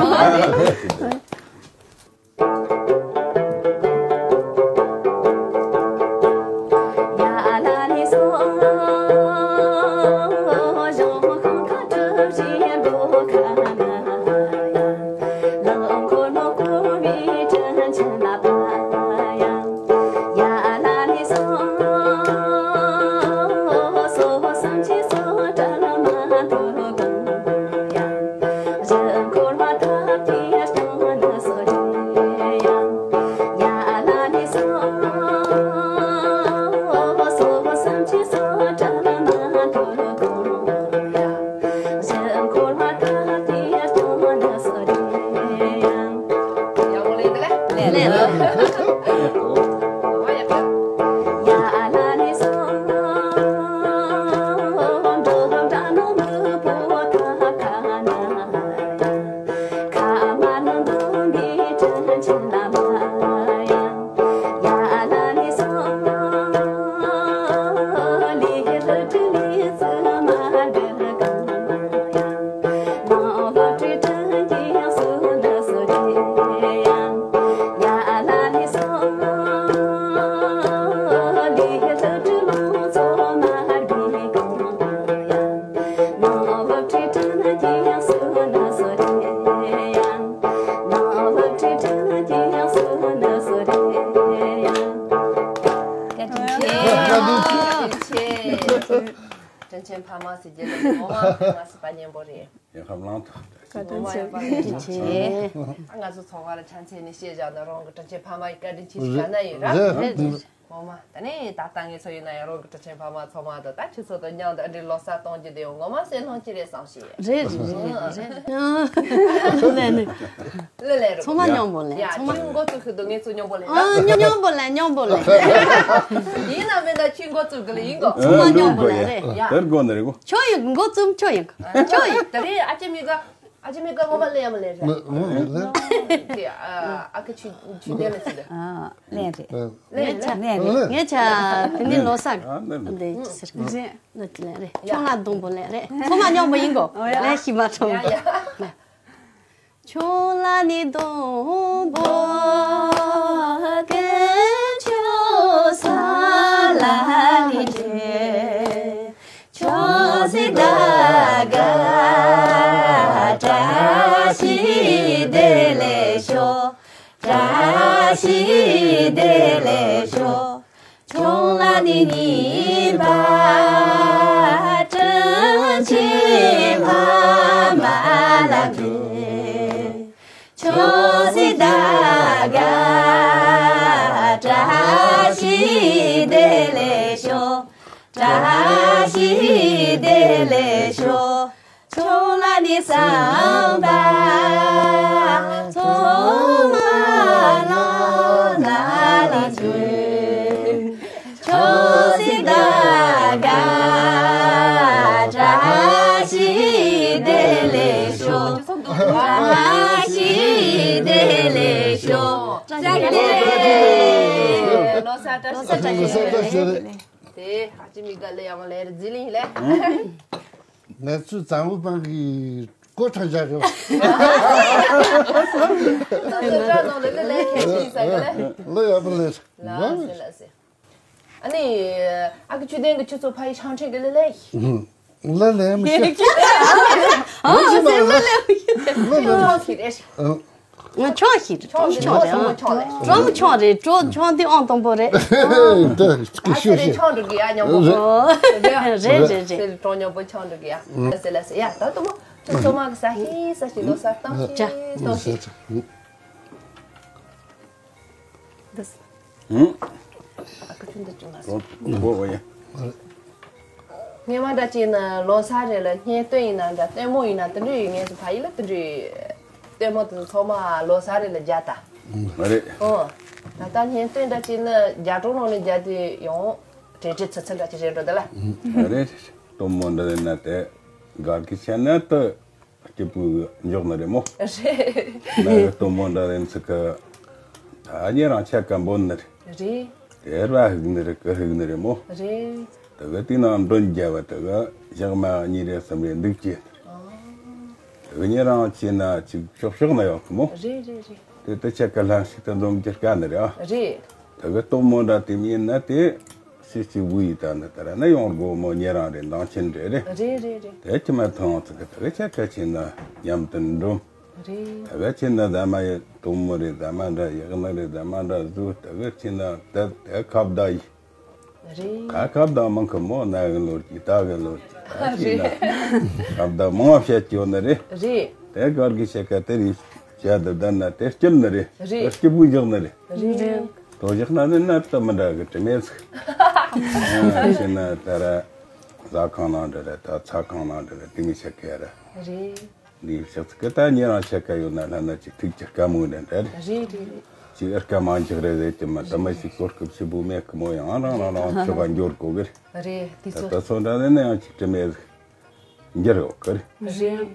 བཀའ་དྲིན་ཆེ། དྲིན་ཆེ། དྲིན་ཆེན་ཕ་མ་ཟེར་རྒྱུ་ལས་ངོ་མ་ང་སི་པ་སྙན་པོ་རེད། ཡ་ཁབ་ལང་ཐོག་བཀའ་དྲིན་ཆེ། བཀའ་དྲིན་ཆེ། ང་ཚོ་ཚོགས་པ་ལ་ཆ་མཚོན་ནས་བཤད་བཞག་ན་རང་གི་དྲིན་ཆེན་ཕ་མ་ཡི་བཀའ་དྲིན་ཆེ་ཞིག་ག་ན་ཡོད་ར། རེད་རེད། ངོ་མ་ད་ནི་ད་ལྟ་ངེད་ཚོ་ཡིན་ན་ཡང་རང་གི་དྲིན་ཆེན་ཕ་མ་ཚང་མ་དང་ད་ཁྱེད་ཚོ་དང་མཉམ་དུ་འདྲི་ལོ་གསར་གཏོང་རྒྱུ་དེ་ཡང་ངོ་མ་སེམས་ནང་གི་རེད་བསམ་ཤེས། རེད་རེད་རེད་རེད། ལེ་ལེ་རེད། ཚང་མ་མཉམ་པོ་ལེན། ཡ་ཚང་མ་ཁྱོད་འགོ་བཙུགས་ཤིག་འདུག་ངེད་ཚོ་མཉམ་པོ་ལེན། ཨ་མཉམ་མཉམ་པོ་ལེན། མཉམ་པོ་ལེན། ཡིན་ན་མིན་ན་ཁྱོད་འགོ་བཙུགས་གི་ལེ་ཡིན་གོ། ཚང་མ་མཉམ་པོ་ལེན་རེད། ཡ་དེར་དགོ་ནི་རེད་གོ། ཁྱོད་ཡིན་འགོ་བཙུགས། ཁྱོད་ཡིན། ཁྱོད་ཡིན། དེ་རེད། ཨ་ཅེ་མི་དགའ། ཨ་ཅེ་མི་དགའ་ངོ་མ་ལེན་ཡ་མ་ལེན་རེད། ལེན་ལེན། དེ་ཨ་ཁུ་ཆུ་ཆུ་ལྡན་ལ་ཟེར། ཨ་ལེན་རེད། ལེན་ལེན། ལེན་རེད། ངས་ཆ་དེ་ནི་ལོ་གསར་ཨ་ལེན་ལེན། འདི་ཅི་ཟེར་གི་ཟེར། ལེན་རེད། ཁྱོད་ང་སྡོང་པོ་ལེན་རེད། ཚང་མ་མཉམ་པོ་ཡིན་གོ། ལེན་ཤི་མ་ཁྲོམ། ཡ་ཡ། ཁྱོད་ལ་ནི་སྡོང་པོ་ཀུན་ཁྱོད་ས་ལ་ནི་བྱེད། ཁྱོད་སི་ད་ག་བཀྲ་ཤིས་བདེ་ལེགས་ཤོག་བཀྲ་ཤིས་བདེ་ལེགས་ཤོག་ཁྱོད་ལ་ནི་ཉེས་པ་དྲིན་ཆེན་ཕ་མ་ལ་འདྲེན། ཁྱོད་སི་ད་ག་བཀྲ་ཤིས་བདེ་ལེགས་ཤོག་བཀྲ་ཤིས་བདེ་ལེགས་ཤོག་ཁྱོད་ལ་ནི་བསམ་པ་ཚང་མ་བློ་ན་ལ་འདྲེན། ཁྱོད་སི་ད་ག་བཀྲ་ཤིས་བདེ་ལེགས་ཤོག་བཀྲ་ཤིས་བདེ་ལེགས་ཤོག་བཀྲ་ཤིས་བདེ་ལེགས། ལོ་གསར་བཀྲ་ཤིས་བདེ་ལེགས། ལོ་གསར་བཀྲ་ཤིས་བདེ་ལེགས། དེ་ཨ་ཅེ་མི་དགའ་ལེ་ཡང་ལེ་རེ་ཟི་ལིང་ལེ། ང་ཚོའི་བཙན་པོ་པང་གི་ཀོ་ཁྲ་འཇག་རེད་བ། ཚོ་ཚོ་ནང་ལེ་ལེ་ལེ་ཁྱེད་ཀྱིས་ཟ་གི་ལེ། ལོ་ཡག་པོ་ལེ། ལ་སེ་ལ་སེ། ཨ་ནི་ཨ་ཁུ་ཆུ་ལྡན་གྱི་ཁྱོད་ཚོ་ཕ་ཡི་ཆང་ཁྲིན་གི་ལེ་ལེ། ལེ་ལེ་མི་ཤེས། ཨ་ཟེ་ལེ་ལེ། ལེ་ལེ། ཆང་ཁྲིན་རེད། ང་ཆང་ཞིག་རེད། ཆང་ཞིག་ཆང་རེད། ཆང་ཆང་རེད། ཀྲོམ་ཆང་རེད། ཀྲོ་ཆང་འདི་ཨང་དང་པོ་རེད། ཨ་ཤི་རེད། ཆང་འགྲོ་གི་ཡ་མཉམ་པོ། རེད་རེད་རེད། ཟེར་ཀྲོ་མཉམ་པོ་ཆང་འགྲོ་གི་ཡ། ཟེར་ལ་ཟེར་ཡ་ད་དུ་མོ་ཁྱོད་ཚོ་མ་གི་ས་ཧི་ས་ཞིག་ལོ་ས་བཏང་ཞིག་བཏང་ཞིག་ཧུམ། ཨ་ཁུ་ཆུང་དུ་བྱུང་ལ་སོང་། ཧོ་ཧོ་ཡ། སྔོན་མ་འདྲ་ཅིག་ན་ལོ་གསར་རེ་ལ་སྙན་སྟོན་ཡིན་ན་འདྲ་སྟོན་མོ་ཡིན་ན་དེ་འདྲ་ཡོད། ངས་སུ་ཕ་ཡུལ་ལ་དེ་འདྲ་སྟོན་མོ་དེ་ཚོ་ཚང་མ་ལོ་གསར་རེ་ལ་རྒྱག་ད། མ་རེད། ཨོ། ད་ལྟ་སྙན་སྟོན་འདྲ་ཅིག་ན་རྒྱ་གྲོང་ནང་ནས་རྒྱག་དུས་ཡང་བྲེལ་བྲེལ་ཚུལ་ཚུལ་འདྲ་ཅིག་རེད་འགྲོ་དེ་ལ། མ་རེད། སྟོན་མོ་འདྲ་ཡིན་ན་དེ་གར་གི་བཤད་ན་དེ། སྐྱིད་པོ་འཇོག་ནི་རེད་མོ། རེད། ང་ཡི་སྟོན་མོ་འདྲ་རེད་ཚིག་གི། ད་ཉེ་རང་ཆ་ག་འབོད་ནི་རེད། རེད། དེ་ར་ཧིག་ནི་རེད་གི་ཧིག་ནི་རེད་མོ། རེད། དེ་གི་དེ་ནང་མགྲོན་རྒྱབ་པ་དེ་གི་ཞག་མ་གཉིས་རེ་གསུམ་རེ་འདུག་ཅེས། ཨ། དེ་གི་ཉེ་རང་ཆེ་ན་ཅིག་ཤོག་ཤོག་ན་ཡོད་གི་མོ། རེད་རེད་རེད། དེ་དེ་ཆ་ག་ལྷན་ཞིག་ཏུ་འཛོམས་རྒྱུ་དཀའ་ནི་རེད་ཨ། རེད། དེ་གི་སྟོན་མོ་འདྲ་དེ་མིན་ན་དེ། སུ་གཅིག་པུ་ཡིས་ད་ནི་ད་ར་ན་ཡོང་སྒོ་མོ་ཉེ་རང་རེད། འདང་ཆེན་རེད་རེད། རེད་རེད་རེད། དེ་ཁྱི་མ་ཐོང་ཚིག་གི་དེ་གི་ཆ་ཁ་ཆེ་ན་མཉམ་དུ་འགྲོ། རེད། དེ་གི་ཆེ་ན་ཟ་མ་ཡི་དུང་མོ་རེད། ཟ་མ་འདྲ་ཡག་ནི་རེད། ཟ་མ་འདྲ་བཟོ། དེ་གི་ཆེ་ན་དེ་དེ་ཁ་བརྡ་ཡི། རེད། ཁ་ཁ་བརྡ་མང་གི་མོ་ན་གི་ལོར་གྱི་ད་གི་ལོར་གྱི་ད་ཆེ་ན་ཁ་བརྡ་མང་བ་བཤད་ཀྱི་ཡོད་ནི་རེད། རེད། དེ་གར་གི་ཆ་ཁ་དེ་རེད། བྱ་དེ་བདམས་ན་དེ་སྐྱིད་ནི་རེད། རེད། དེ་སྐྱིད་པོ་འཇོག་ནི་རེད། རེད། དོ་བཞག་ན་ནི་ནད་དུ་མི་འདྲ་གི་དྲི་མེད་ཟིག་ཨ་ཤི་ན་ད་ར་ཟ་ཁང་ནང་འདྲ་ར་ད་ཚ་ཁང་ནང་འདྲ་ར་དེ་མི་ཆད་གི་ཡ་ར། རེད། འདི་ཤག་ཚིག་གི་ད་ཉེ་རང་ཆད་ག་ཡོད་ན་ལྷ་ན་ཅིག་ཐུག་ཅིག་དཀའ་མོ་འདྲ་འདྲ་རེད། རེད་རེད་རེད། ཅིག་ཨེར་ཀ་མ་འཇིག་རེད་རེད་ཀྱི་མ་ད་མ་ཞིག་གོ་སྐབས་ཞིབ་པོ་མེད་གི་མོ་ཡང་རང་རང་རང་ཆོ་ག་འབྱོར་གོ་གི་རེད། རེད་དེ་ད་ཚོ། ད་ཚོ་འདྲ་ནི་ནི་ཡང་ཅིག་དྲི་མེད་ཟིག་འགྱུར་ཡོད་ཀི་རེད། རེད།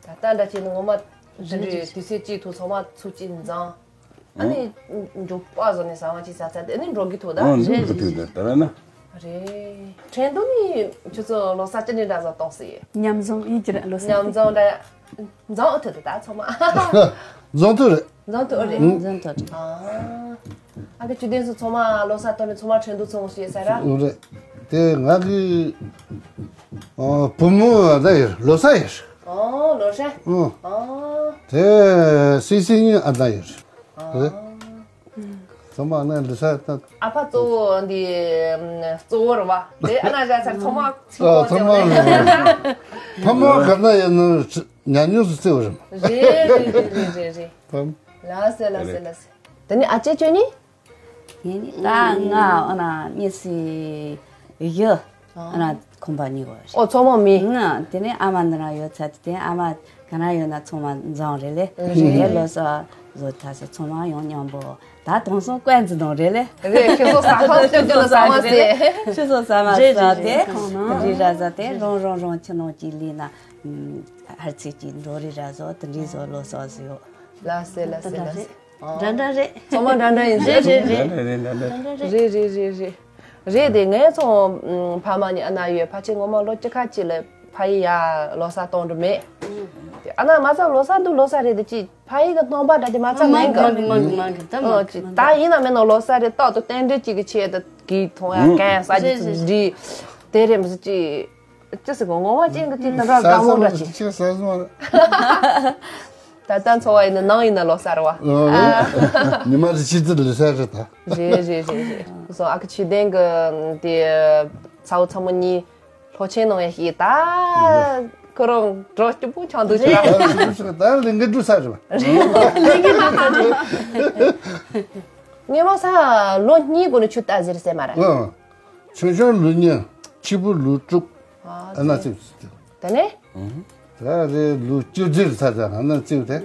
ད་ལྟ་འདྲ་བྱས་ནས་ངོ་མ་དེ་འདྲའི་དུས་ཚོད་གཅིག་ཐུག་ཚང་མ་ཚུགས་གཅིག་འཛང་། ཨ་ནི་མགྱོགས་པ་བཟོ་ནས་ཟ་བ་གཅིག་ཟ་ཚར་དེ་ནི་འགྲོ་གི་ཐུག་ད། ཨོ་འགྲོ་གི་ཐུག་ད་ད་ན། རེད། ཁྲེན་ཏུ་ནི་ཁྱོད་ཚོ་ལོ་གསར་ཅི་ནས་འདྲ་ཟ་གཏོང་སྲིད། མཉམ་འཛོམས་ཡིན་གྱི་རེད་ལོ་གསར། མཉམ་འཛོམས་འདྲ། འཛོམས་ཐུབ་ད་ད་ཚང་མ། འཛོམས་ཐུབ་རེད། འཛོམས་ཐུབ་རེད། ཨང་། འཛོམས་ཐུབ་རེད། ཨ། ཨ་ཁུ་ཆུ་ལྡན་སུ་ཚང་མ་ལོ་གསར་གཏོང་ནས་ཚང་མ་ཁྲེན་ཏུ་ཚོང་ཞེས་ཟེར་ར། འོ་རེད། དེ་ང་གི་ཨ་བུ་མོ་ད་ཡོད་ལོ་གསར་ཡོད། ཨོ་ལོ་གསར། ཨོ། ཨ། དེ་སི་སི་གཉིས་ཨ་ད་ཡོད། ཨ། རེད། ཚང་མ་ནས་འདི་ས་ད། ཨ་ཕ་གཙོ་བོ་འདི་ཨམ་གཙོ་བོ་རེད་བ། དེ་ཨ་ན་ཞག་ཚར་ཚང་མ་ཚིག་ཨ་གོ་ཚང་མ་ཚེ་རེད། ཕ་མ་ག་ན་ཡིན་ན་ཉམས་མྱོང་སུ་བརྩི་བ་རེད། རེད་རེད་རེད་རེད་རེད། ཕམ། ལགས་སེ་ལགས་སེ་ལགས་སེ། དེ་ནི་ཨ་ཅེ་ཁྱོད་ནི། ངས་ནི་ད་ང་ཨ་ན་མི་སི་ཡི་ཨ་ན་ཁོམ་པ་ཉིག་གོ་རེད། ཨོ་ཚང་མ་མི། ང་དེ་ནས་ཨ་མ་འདི་རང་ཡོད་ཚད་དེ་ཨ་མ་ག་ན་ཡོད་ན་ཚང་མ་འཛོམས་རེད་ལེ། རེད། དེ་ལོ་སོ་བཟོ་ཐ་སོ་ཚང་མ་ཡོང་མཉམ་པོ་ད་དོང་སོང་ཀོན་ཙི་དང་རེད་ལེ། རེད། ཁྱེད་ཚོ་ཟ་ཁང་སྐྱོ་སྐྱོ་ལ་ཟ་མ་ཟེར། ཁྱེད་ཚོ་ཟ་མ་རེད་ཟ་རེད་དེ་རེད། ཁོང་ནང་རི་ར་ཟ་དེ་རང་རང་རང་ཁྱི་ནང་གཅིག་ལི་ན་ཧར་ཚིག་གཅིག་འགྲོ་རི་ར་ཟོ་དེ་འདྲི་ཟོ་ལོ་སོ་ཟོ་ཡོད། ལགས་སེ་ལགས་སེ་ལགས་སེ། འདྲ་འདྲ་རེད། ཚང་མ་འདྲ་འདྲ་ཡིན་ཟེར། རེད་རེད་རེད། འདྲ་འདྲ་རེད། འདྲ་འདྲ་རེད། རེད་རེད་རེད་རེད། རེད་དེ་ངའི་ཚོ་ཕ་མ་ནི་ཨ་ན་ཡོད། ཕ་ཆེ་ངོ་མ་ལོ་བཅུ་ཁ་གཅིག་ལ་ཕ་ཡི་ཡ་ལོ་གསར་གཏོང་འགྲོ་མེད། ཨ་ན་མ་ཚ་ལོ་གསར་འདུག་ལོ་གསར་རེད་དེ་ཅི་ཕ་ཡི་གི་སྣང་བ་འདྲ་དེ་མ་ཚ་མང་མང་གི་མང་གི་མང་གི་ད་ཨོ་མང་ཅི་གི་མང་ད་ཡིན་ན་མིན་ན་ལོ་གསར་རེད་རྟག་ཏུ་རྟེན་འབྲེལ་གཅིག་གི་ཆེད་དུ་གི་མཐོང་ཡ་གན་ས་ཅི་ཚིག་འདྲི་དེ་རེད་མི་ཚེ་ཅི་ཅི་ཟེར་གོ་ངོ་མ་ཅན་གི་ཅི་ད་འདྲ་དགའ་མོ་འདྲ་ཅི་ཅི་ཟ་སོང་། ད་ལྟ་འཚོ་བ་ཡིན་ན་ནང་ཡིན་ན་ལོ་གསར་བ། ཉི་མ་རེ་ཕྱི་ཚེས་ལོ་གསར་རེད་ད། རེད་རེད་རེད་རེད། སོ་ཨ་ཁུ་ཆོས་ལྡན་གི་དེ་ཚ་བོ་ཚ་མོ་གཉིས་ལྷོ་ཆེན་ནང་ཡ་ཞིག་ད་ཁོ་རང་འགྲོ་སྐྱིད་པོ་ཆང་འདུག་ཅིག་ད་ལས་འགན་སྒྲུབ་ས་རེད་བ། ལས་འགན་སྒྲུབ་ས་རེད། ངས་མ་ས་ལོ་གཉིས་གོང་ནས་ཆུ་ལྟ་ཟེར་ཟེར་མ་རེད། ཆུང་ཆུང་ལོ་གཉིས། ཕྱི་པོ་ལོ་དྲུག་ཨ་ན་ཙིག་ཙིག་དེ་ནས། ད་རེས་ལོ་བཅུ་བརྒྱད་ཚར་ཚར་ཨ་ན་ཙིག་དེ།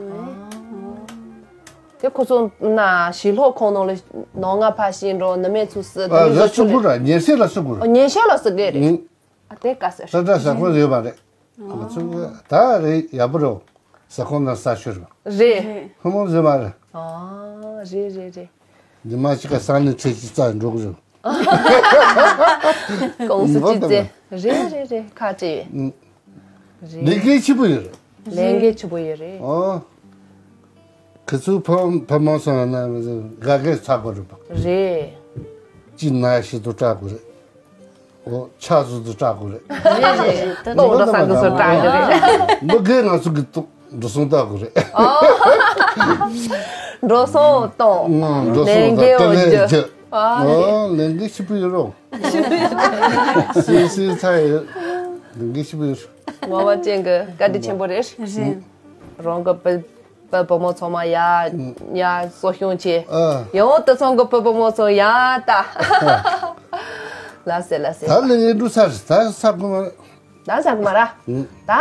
དེ་ཁོ་ཚོ་ན་ཞི་ལྷོ་ཁོང་ནང་ལ་ནང་ང་ཕ་ཤིང་འགྲོ་ནི་མེད་ཚུལ་སྲིད་ཨ་དེ་ལ་ཚོ་སུ་གུ་ར་ཉེ་ཤེས་ལ་སུ་གུ་ར། ཉེ་ཤེས་ལ་སུ་གེ་རེད། ཨ་དེ་དཀའ་ཟེར། ས་བཀྲ་ས་ཁོ་ཡོད་པ་རེད། ང་ཚོ་ད་རེད་ཡག་པོ་རེད། ས་ཁོ་ན་ས་ཤོར་བ། རེད། ཕོ་མོ་ཟེར་མ་རེད། ཨ་རེད་རེད་རེད། ཉི་མ་གཅིག་ག་ས་ནས་ཚེ་གཅིག་རྩ་འགྲོ་གི་རེད། ཀོང་སུ་ཅི་ཙེ། རེད་རེད་རེད་ཁ་ཅི་ཡོད། རེད། ལས་འགན་ཆེ་པོ་ཡོད་རེད། ལས་འགན་ཆེ་པོ་ཡོད་རེད། ཨོ། ཁི་ཚོའི་ཕ་ཕ་མ་སོང་ན་དགའ་དགའ་ཚ་དགོས་རེད་པ། རེད། ཅི་ན་ཤི་དུ་སྐྲག་དགོས་རེད། ཨོ་ཆ་སུ་དུ་སྐྲག་དགོས་རེད། རེད་རེད་རེད། ཏོག་ཏོག་ས་གི་སུ་སྐྲག་གི་རེད། མི་དགེ་ང་ཚོ་གི་ཏོག་འགྲོ་སོང་ལྟ་དགོས་རེད། འགྲོ་སོང་གཏོང་། ང་འགྲོ་སོང་དང་ལས་འགན་དེ་ལས་རྒྱུ། རྒྱུ། ཨ་ཨོ་ལས་འགན་ཞིབ་པོ་ཡོད་རོགས། སུའི་སུའི་ཚ་ཡོད། ལས་འགན་ཞིབ་པོ་ཡོད། ངོ་མ་ཅན་གྱི་བཀའ་དྲིན་ཆེན་པོ་རེད། རེད། རང་གི་བུ་བུ་བུ་མོ་ཚང་མ་ཡ་ཡ་གསོ་སྐྱོང་བྱེད། ཨ་ཡང་དུ་ཚང་གི་བུ་བུ་མོ་ཚང་ཡ་ལྟ། ལ་སེ་ལ་སེ། ད་ལས་འགན་འགྲུབ་ཚར་ད་ས་གོ་མ། ད་ཟ་གི་མ་ར། ད་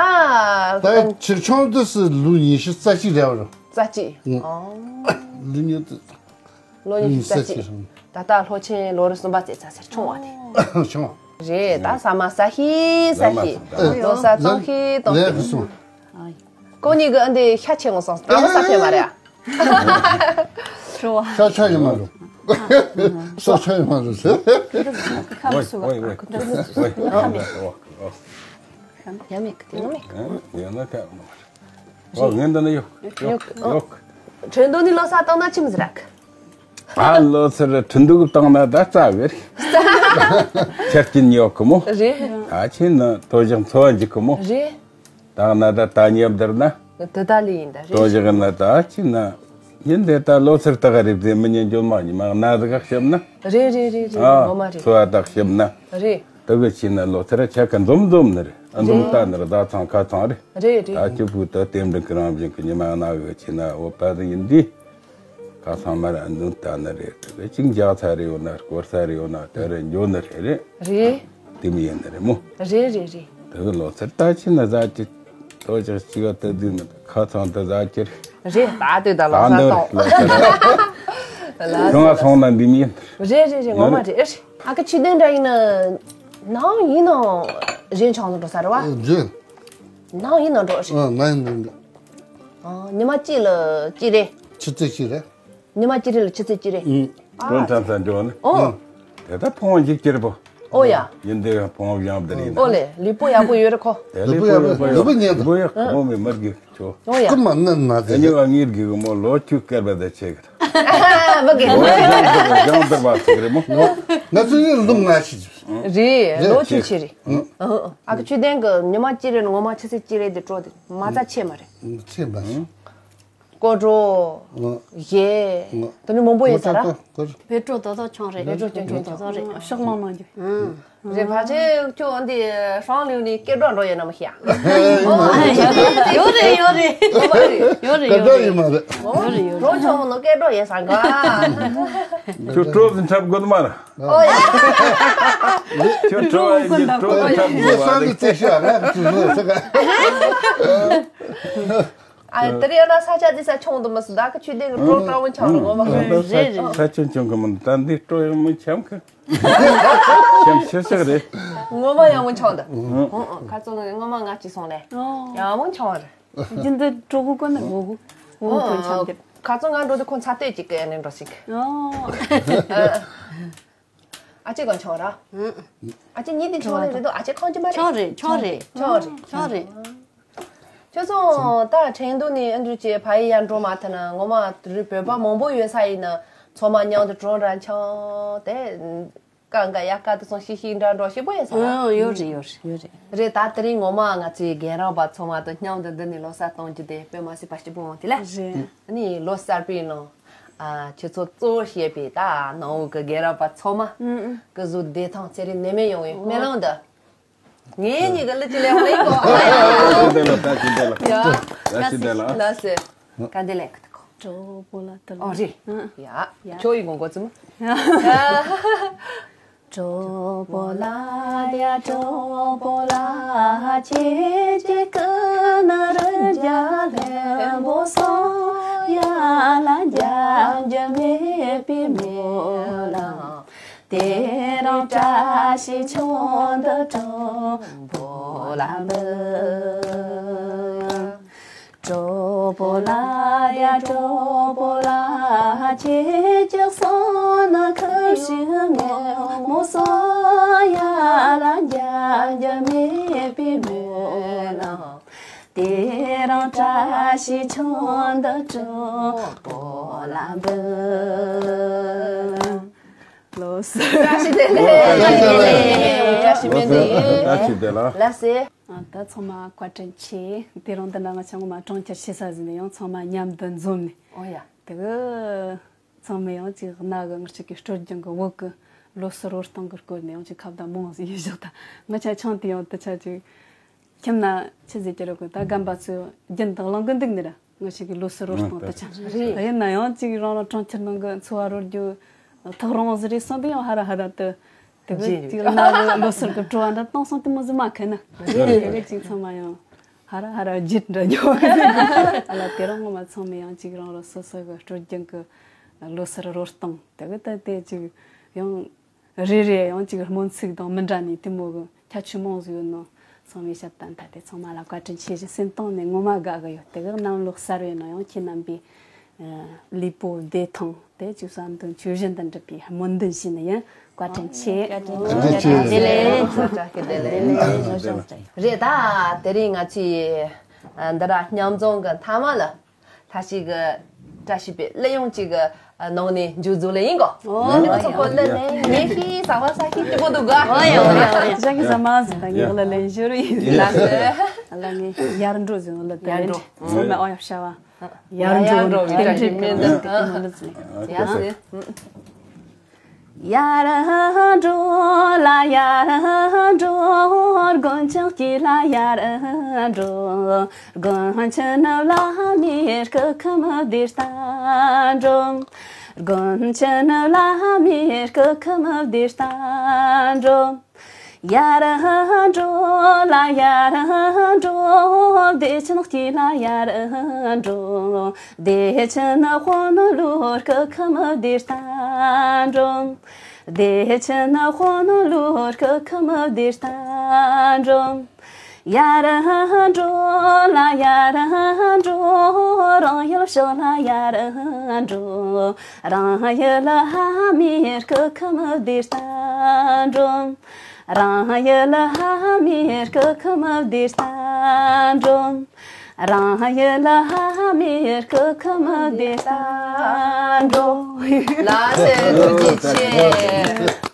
ད་ཕྱིར་ཆུང་དུ་སུ་ལུ་ཉི་ཤུ་རྩ་གཅིག་རེད་བ། རྩ་གཅིག་ཨོ། ལུ་ཉི་དུ་ལོ་ཉི་ཤུ་རྩ་གཅིག་ད་ལྟ་ལྷོ་ཆེན་ལོ་རེ་གསུམ་པ་ཙེ་ཚ་ཟེར་ཆུང་བ་དེ། ཆུང་བ། རེད་ད་ཟ་མ་ཟ་ཤི་ཟ་ཤི། ལོ་ས་གཏོང་ཤི་གཏོང་ཤི། ལས་སུ། ཁོ་གཉིས་ཀྱི་ཨ་འདི་ཤ་ཆེ་ངོ་སོང་ད་མ་ས་ཕེ་མ་རེད། ཤ་ཆ་ཡི་མ་རུ། ཤ་ཆ་ཡི་མ་རུ་ཟེར། ཁམས་སུ་ཁམས་སུ་ཁམས་མེད་ཁམས་མེད་ཁམས་མེད་ཁམས་མེད། ཡང་ན་ཁ་མ་རུ། ངན་ད་ནི་ཡོ་ཡོ་ཡོ། ཁྲེན་ཏོ་ནི་ལོ་ས་བཏང་ན་ཆི་མི་ཟེར་རག་ཨ་ལོ་སར་ཁྲིན་ཏུ་གི་བཏང་ན་ད་རྩ་བེར། ཆ་རྐྱེན་ཡོད་གི་མོ། རེད། ད་ཆེ་ན་ཏོ་ཞག་འཚོ་བ་འཇིག་གི་མོ། རེད། ད་ང་ད་ད་ཉེ་བར་ན། དེ་ད་ལི་ཡིན་ད་རེད། ཏོ་ཞག་ན་ད་ཆེ་ན། ཡིན་དེ་ད་ལོ་སར་ད་ག་རེད་དེ་མི་ཉན་འཇོན་མ་ཉི་མ་ན་ཟི་ག་ཤེབ་ན། རེད་རེད་རེད་རེད། ཨ་ངོ་མ་རེད། འཚོ་བ་ད་ཤེབ་ན། རེད། ད་གི་ཆེ་ན་ལོ་སར་ཆ་ག་འཛོམ་འཛོམ་ནི་རེད། འཛོམ་ད་ནི་རེད་ད་ཚང་ཁ་ཚང་རེད། རེད་རེད། ད་ཅི་བུ་ད་རྟེན་འབྲེལ་གི་རང་བཞིན་གི་ཉི་མ་ན་གི་ཆེ་ན་འོ་པ་ཟི་ཡིན་དེ། ཁ་ཚང་མར་ཨ་འདུན་ལྟ་ནི་རེད། དེ་གཅིག་འཇག་ཚ་རེ་ཡོད་ན་སྐོར་ས་རེ་ཡོད་ན་དེ་རེ་འཇོ་ནི་རེད་རེད། རེད། དེ་མི་ཡིན་ནི་རེད་མོ། རེད་རེད་རེད། དེ་གི་ལོ་ཚར་ལྟ་ཕྱིན་ན་ཟ་ཅི། ལྟོ་ཅག་ཅི་ག་ལྟ་དུས་ནི་ཁ་ཚང་དུ་ཟ་ཅི་རེད། རེད་ད་དུས་ད་ལོ་ད་ས་འདི་ཏོ། ལོ་ཚར་ཁྱོད་ང་སོང་ན་འདི་མི་ཡིན། རེད་རེད་རེད་ངོ་མ་རེད། ཨ་ཁ་ཆུ་ལྡན་འདྲ་ཡིན་ན་ནང་ཡིན་ནང་རེན་ཆང་ལ་འགྲོ་ས་རེད་བ། རེད། ནང་ཡིན་ནང་འགྲོ་རེད། ཨ་ནང་ཡིན་ནང་འགྲོ། ཨ་ཉི་མ་གཅིག་ལ་གཅིག་རེད། ཆུ་ཚོད་གཅིག་རེད། ཉི་མ་གཅིག་རེ་ལ་ཆུ་ཚོད་གཅིག་རེ། ཨུ། ཨ། དོན་ཚན་ཚན་འཇོག་ནི། ཨོ། དེ་ད་ཕོང་ཅིག་ཅེར་པོ། ཨོ་ཡ། ཡིན་དེ་ཕོང་ཡང་དེ་ཡིན། ཨོ་ལེ་ལུས་པོ་ཡག་པོ་ཡོད་རེ་ཁོ། དེ་ལུས་པོ་ཡག་པོ་ལུས་པོ་ཉན་པོ་ཡག་ཁོ་མི་མར་གི་ཆོ། ཨོ་ཡ། ཀི་མ་ནན་ན་དེ་ཉི་བ་ངིར་གི་མོ་ལོ་ཆུ་སྐལ་བ་དེ་ཆེ་གི། མ་གི། ལོ་ཡང་དེ་ཡང་དེ་བ་ཆེ་གི་རེ་མོ། ང་ཚོ་ཡིན་ལུང་ང་ཤི་ཅི། རེད་ལོ་ཆུ་ཆེ་རེ། ཨ་ཁུ་ཆུ་ལྡན་གི་ཉི་མ་གཅིག་རེ་ངོ་མ་ཆུ་ཚོད་གཅིག་རེ་དེ་སྤྲོ་དེ་མ་རྩ་ཆེ་མ་རེད། ཆེ་མ་རེད། སྐོར་བྲོ། ཨ། གཞས། ཨ། དེ་ནི་མང་པོ་ཡོད་ས་ར། སྐོར་བྲོ། བོད་བྲོ་དོ་དོ་ཆོང་རེད། བོད་བྲོ་ཆོང་ཆོང་། དོ་དོ་རེད། ཕྱག་ལོང་གནང་རྒྱུ། ཨང་། རེད། ཕལ་ཆེར་ཁྱོད་འདི་ཧྲང་ལིའུ་ནས་སྐད་གྲགས་འགྲོ་ཡོད་ན་མི་ཤེས་ཨ། ཡོད་རེད། ཡོད་རེད། ཡོད་རེད། ཡོད་རེད། སྐད་གྲགས་ཡོད་མ་རེད། ཡོད་རེད། ཡོད་རེད། བྲོ་ཆོང་ནོ་སྐད་གྲགས་ཡོད་ས་ག་ཁྱོད་བྲོ་ཟིན་འཁྲབ་དགོས་མ་ར། ཨོ་ཡ། ཁྱོད་བྲོ་བ་ཡིན་གྱི་བྲོ་ཟིན་འཁྲབ་དགོས་མ་ར། ཨ། དེ་རིང་ཡང་ན་ས་ཆ་འདི་ས་ཆུང་དུ་མི་སྲིད། ད་གི་ཆུ་ལྡན་གི་བྲོ་སྤྲང་བོ་འཆང་རུང་ངོ་མ། རེད་རེད། ས་ཆུང་ཆུང་གི་མི་འདུག་ད་འདི་བྲོ་ཡང་མི་འཆམ་གི། འཆམ་ཤག་ཤག་རེད། ངོ་མ་ཡང་མི་འཆང་འདི། ཁ་ཚོ་ངོ་མ་ང་གཅིག་སོང་ལེ། ཡང་མི་འཆང་རེད། རྒྱུན་དུ་བྲོ་གུ་གོ་ནི་ངོ་གུ་ངོ་གུ་འཆམ་གི། ཁ་ཚོ་ང་འགྲོ་དུ་ཁོང་ཚ་ལྟོས་ཅིག་གི་ནས་འགྲོ་ཞིག་ཨ་ཅེ་གང་ཆོག་ར། ཨ་ཅེ་ཉིད་དེ་ཆོག་རེད་རེད་དོ། ཨ་ཅེ་གང་ཅི་མ་རེད། ཆོག་རེད། ཆོག་རེད། ཆོག་རེད། ཆོག་རེད། ཁྱོད་ཚོ་ད་ཁྲེང་ཏུའུ་ནས་ཨ་འདྲུ་ཅེ་ཕ་ཡི་ཡར་འགྲོ་མ་ཐུབ་ན། ངོ་མ་རི་བོད་པ་མང་པོ་ཡོད་ས་ཡིན་ན་ཚང་མ་མཉམ་དུ་གྲོང་ར་འཆང་དེ་ཀ་འགའ་ཡ་ཀ་དུ་སོང་ཤི་ཤི་འདྲ་འགྲོ་ཤི་པོ་ཡོད་ས་ར། ཨ་ཡོད་རེད། ཡོད་རེད། ཡོད་རེད། རེད། ད་དེ་རིང་ངོ་མ་ང་ཚོའི་རྒན་རབས་པ་ཚང་མ་དང་མཉམ་དུ་འདི་ནས་ལོ་གསར་གཏོང་རྒྱུ་དེ་དཔེ་མ་སྲིད་པ་ཞིག་པོ་འོང་དེ་ལ། རེད། ཨ་ནི་ལོ་གསར་པའི་ནང་ཨ་ཁྱེད་ཚོ་གཙོ་བོ་བྱས་པའི་ད་ནང་འོག་གི་རྒན་རབས་པ་ཚང་མ་ཨུ་ཨུ་གི་གཟུགས་བདེ་ཐང་ཚེ་རིང་ནད་མེད་ཡོང་བའི་སྨོན་ལམ་འདི་ངེད་གཉིས་ཀྱི་ལུས་ཀྱི་ལས་དབང་ལ་ཡིན་གོ། ད་ཅི་འདྲ་ལ། ད་ཅི་འདྲ་ལ། ཡ། ད་ཅི་འདྲ་ལ། ལགས་སེ། ག་འདི་ལས་ཀི་ད་གོ། གྲོགས་པོ་ལ་ད་ལ། ཨོ་རེད། ཡ། ཁྱོད་ཡིན་གོ་གོ་ཙི་མོ། གྲོགས་པོ་ལ་ཡ་གྲོགས་པོ་ལ་ཁྱེད་ཀྱི་ཀུན་རི་རྒྱ་ལན་པོ་སོང་ཡ་ལ་རྒྱ་རྒྱ་མེད་པའི་མོ་ལ། དེ་རིང་བཀྲ་ཤིས་ཆུང་དུ་གྲོགས་པོ་ལ་འབུལ། གྲོགས་པོ་ལ་ཡ་གྲོགས་པོ་ལ་ཁྱེད་ཀྱི་སོང་ན་ཁུ་ཤི་ངོ་མོ་སོ་ཡ་ལ་རྒྱ་རྒྱ་མེད་པའི་མོ་ལ། དེ་རིང་བཀྲ་ཤིས་ཆུང་དུ་གྲོགས་པོ་ལ་འབུལ། ལོ་སི། བཀྲ་ཤིས་བདེ་ལེགས། བཀྲ་ཤིས་བདེ་ལེགས། བཀྲ་ཤིས་བདེ་ལེགས། ལགས་སེ། ཨ། ད་ཚང་མ་བཀའ་དྲིན་ཆེ། དེ་རིང་འདི་འདྲ་ང་ཚོ་ངོ་མ་གྲོང་ཁྱེར་ཆེ་ས་ཟིན་ནས་ཡང་ཚང་མ་མཉམ་དུ་འཛོམས་ནས། ཨོ་ཡ། དེ་གི་ཚང་མས་ཡང་ཅིག་གནའ་གི་ངར་ཅིག་གི་སྲོལ་རྒྱུན་གི་བོད་གི་ལོ་སི་རོལ་སྟངས་གི་སྐོར་ནས་ཡང་ཅིག་ཁ་བརྡ་མང་ཟིག་ཡོད་བཞག་ད་ང་ཆ་ཆང་དེ་ཡང་དུ་ཆ་ཅིག་ཁྱིམ་ན་ཆི་ཟིག་གི་རོགས་གི་ད་རྒན་པ་ཚོས་རྒྱུན་དུ་གླེང་གི་འདུག་ནི་ར། ང་ཞིག་གི་ལོ་སི་རོལ་སྟངས་དུ་ཆ། རེད། ད་ཡིན་ན་ཡང་ཅིག་རང་རང་གྲོང་ཁྱེར་ནང་གི་འཚོ་བ་རོལ་རྒྱུ་ཐག་རིང་ཟིག་རེད་སོང་དུ་ཡང་ཧ་ར་ཧ་ར་དུ། དེ་གི་ཅིག་ལ་ལོ་སར་གི་བྲོ་བ་འདྲ་གཏོང་སོང་དེ་མོ་ཟིག་མ་ཁེ་ན། དེ་གི་ཅིག་ཚང་མ་ཡང་ཧ་ར་ཧ་ར་བརྗིད་འདྲ་ཉོ། ཨ་ལ་དེ་རིང་ངོ་མ་ཚང་མས་ཡང་ཅིག་རང་རང་སོ་སོ་གི་སྲོལ་རྒྱུན་གི་ལོ་སར་རོལ་སྟངས་དེ་གི་ད་དེ་ཅིག་ཡང་རེ་རེ་ཡང་ཅིག་སྨོན་ཚིག་དང་མི་འདྲ་ནི་དེ་མོ་གི་ཁྱད་ཆོས་མང་ཟིག་ཡོད་ནོ། ཚང་མས་ཞབས་བརྟན་ད་དེ་ཚང་མ་ལ་བཀའ་དྲིན་ཆེ་ཞེས་སེམས་གཏིང་ནས་ངོ་མ་དགའ་གི་ཡོད། དེ་གི་གནམ་ལོ་གསར་བའི་ནང་ཡང་ཁྱེད་རྣམ་པའི་ལུས་པོ་བདེ་ཐང་དེ་ཅིག་བསམ་དོན་ཆོས་བཞིན་དུ་འགྲུབ་པའི་སྨོན་འདུན་ཞུས་ནས་ཡིན། བཀའ་དྲིན་ཆེ། བཀའ་དྲིན་ཆེ། བཀའ་དྲིན་ཆེ། བཀྲ་ཤིས་བདེ་ལེགས། བཀྲ་ཤིས་བདེ་ལེགས། རེད་ད། དེ་རིང་ང་ཚོས་འདི་ར་མཉམ་འཛོམས་ཀྱི་མཐའ་མ་ལ་ད་ཞིག་གི་བཀྲ་ཤིས་པའི་གླུ་དབྱངས་ཅིག་གི་ནང་ནས་མཇུག་རྫོགས་ལེ་ཡིན་གོ། ཨོ་ནི་ང་ཚོ་ཁོ་གླུ་ལེན་ངེས་ཤིག་ཟ་བ་ཟ་ཤིག་སྐྱིད་པོ་འདུག་ག། ཨོ་ཡ་ཨོ་ཡ་ཨོ་ཡ། ཞག་གི་ཟ་མ་ཟ་ད་ངེས་གླུ་ལེན་ཞུ་རུ་ཡིན། ལགས་སེ། ཨ་ལ་ངས་ཡར་འགྲོ་ཟེར་ལ་དེ་ཡར་འགྲོ། ཚང་མས་ཨོ་ཡ་བྱ་བ། ཡར་འགྲོ་ཡར་འགྲོ་བའི་བཀྲ་ཤིས་སྨོན་འདུན། ཡ་སེ། ཡར་འགྲོ་ལ་ཡར་འགྲོ། དགུན་ཆང་སྐྱིད་ལ་ཡར་འགྲོ། དགུན་ཆུ་ནུབ་ལ་མེ་སྐྱེལ་ཁམས་བདེ་ལྟ་འགྲོ། དགུན་ཆུ་ནུབ་ལ་མེ་སྐྱེལ་ཁམས་བདེ་ལྟ་འགྲོ། ཡར་འགྲོ་ལ་ཡར་འགྲོ། བདེ་ཆེན་སྐྱིད་ལ་ཡར་འགྲོ། བདེ་ཆེན་དཔོན་སློབ་སྐུ་ཁམས་བདེ་ལྟ་འགྲོ། བདེ་ཆེན་དཔོན་སློབ་སྐུ་ཁམས་བདེ་ལྟ་འགྲོ། ཡར་འགྲོ་ལ་ཡར་འགྲོ། རང་ཡུལ་ཕྱོགས་ལ་ཡར་འགྲོ། རང་ཡུལ་ལྷ་མོའི་སྐུ་ཁམས་བདེ་ལྟ་འགྲོ། རང་ཡུལ་ལྷ་མོའི་སྐུ་ཁམས་བདེ་ལྟ་འགྲོ། རང་ཡུལ་ལྷ་མོའི་སྐུ་ཁམས་བདེ་ལྟ་འགྲོ། ལགས་སེ། ཐུགས་རྗེ་ཆེ།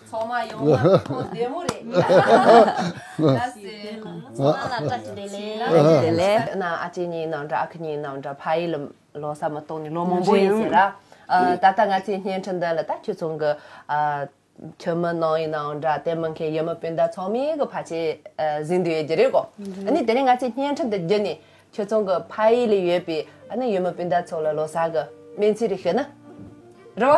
ཚང་མ་ཡོང་བ་ཐོག་བདེ་མོ་རེད། ལགས་སེ། ཚང་མ་ལ་བཀྲ་ཤིས་བདེ་ལེགས། བདེ་ལེགས། ན་ཨ་ཅེ་གཉིས་ནང་འདྲ་ཨ་ཁུ་གཉིས་ནང་འདྲ་ཕ་ཡུལ་ལ། ལོ་གསར་མ་གཏོགས་ནས་ལོ་མང་པོ་ཡིན་ཟེར་ར། ཨ། ད་ལྟ་ང་ཚོའི་བརྙན་འཕྲིན་འདི་ལ་ད་ཁྱོད་ཚོ་གི། ཨ། ཁྱིམ་མི་ནང་ཡིན་ནའང་འདྲ། དེ་མིན་མཁན་ཡུལ་མི་སྤུན་ཟླ་ཚང་མས་གི་ཕལ་ཆེར། ཨ། གཟིགས་འདོད་ཡོད་ཀྱི་རེད་གོ། ཨ་ནི་དེ་རིང་ང་ཚོའི་བརྙན་འཕྲིན་འདི་བརྒྱུད་ནས་ཁྱོད་ཚོ་གི་ཕ་ཡུལ་ལ་ཡོད་པའི་ཨ་ནི་ཡུལ་མི་སྤུན་ཟླ་ཚོ་ལ་ལོ་གསར་གི་སྨོན་ཚིག་རེ་ཞུ་ན། རེད་བ།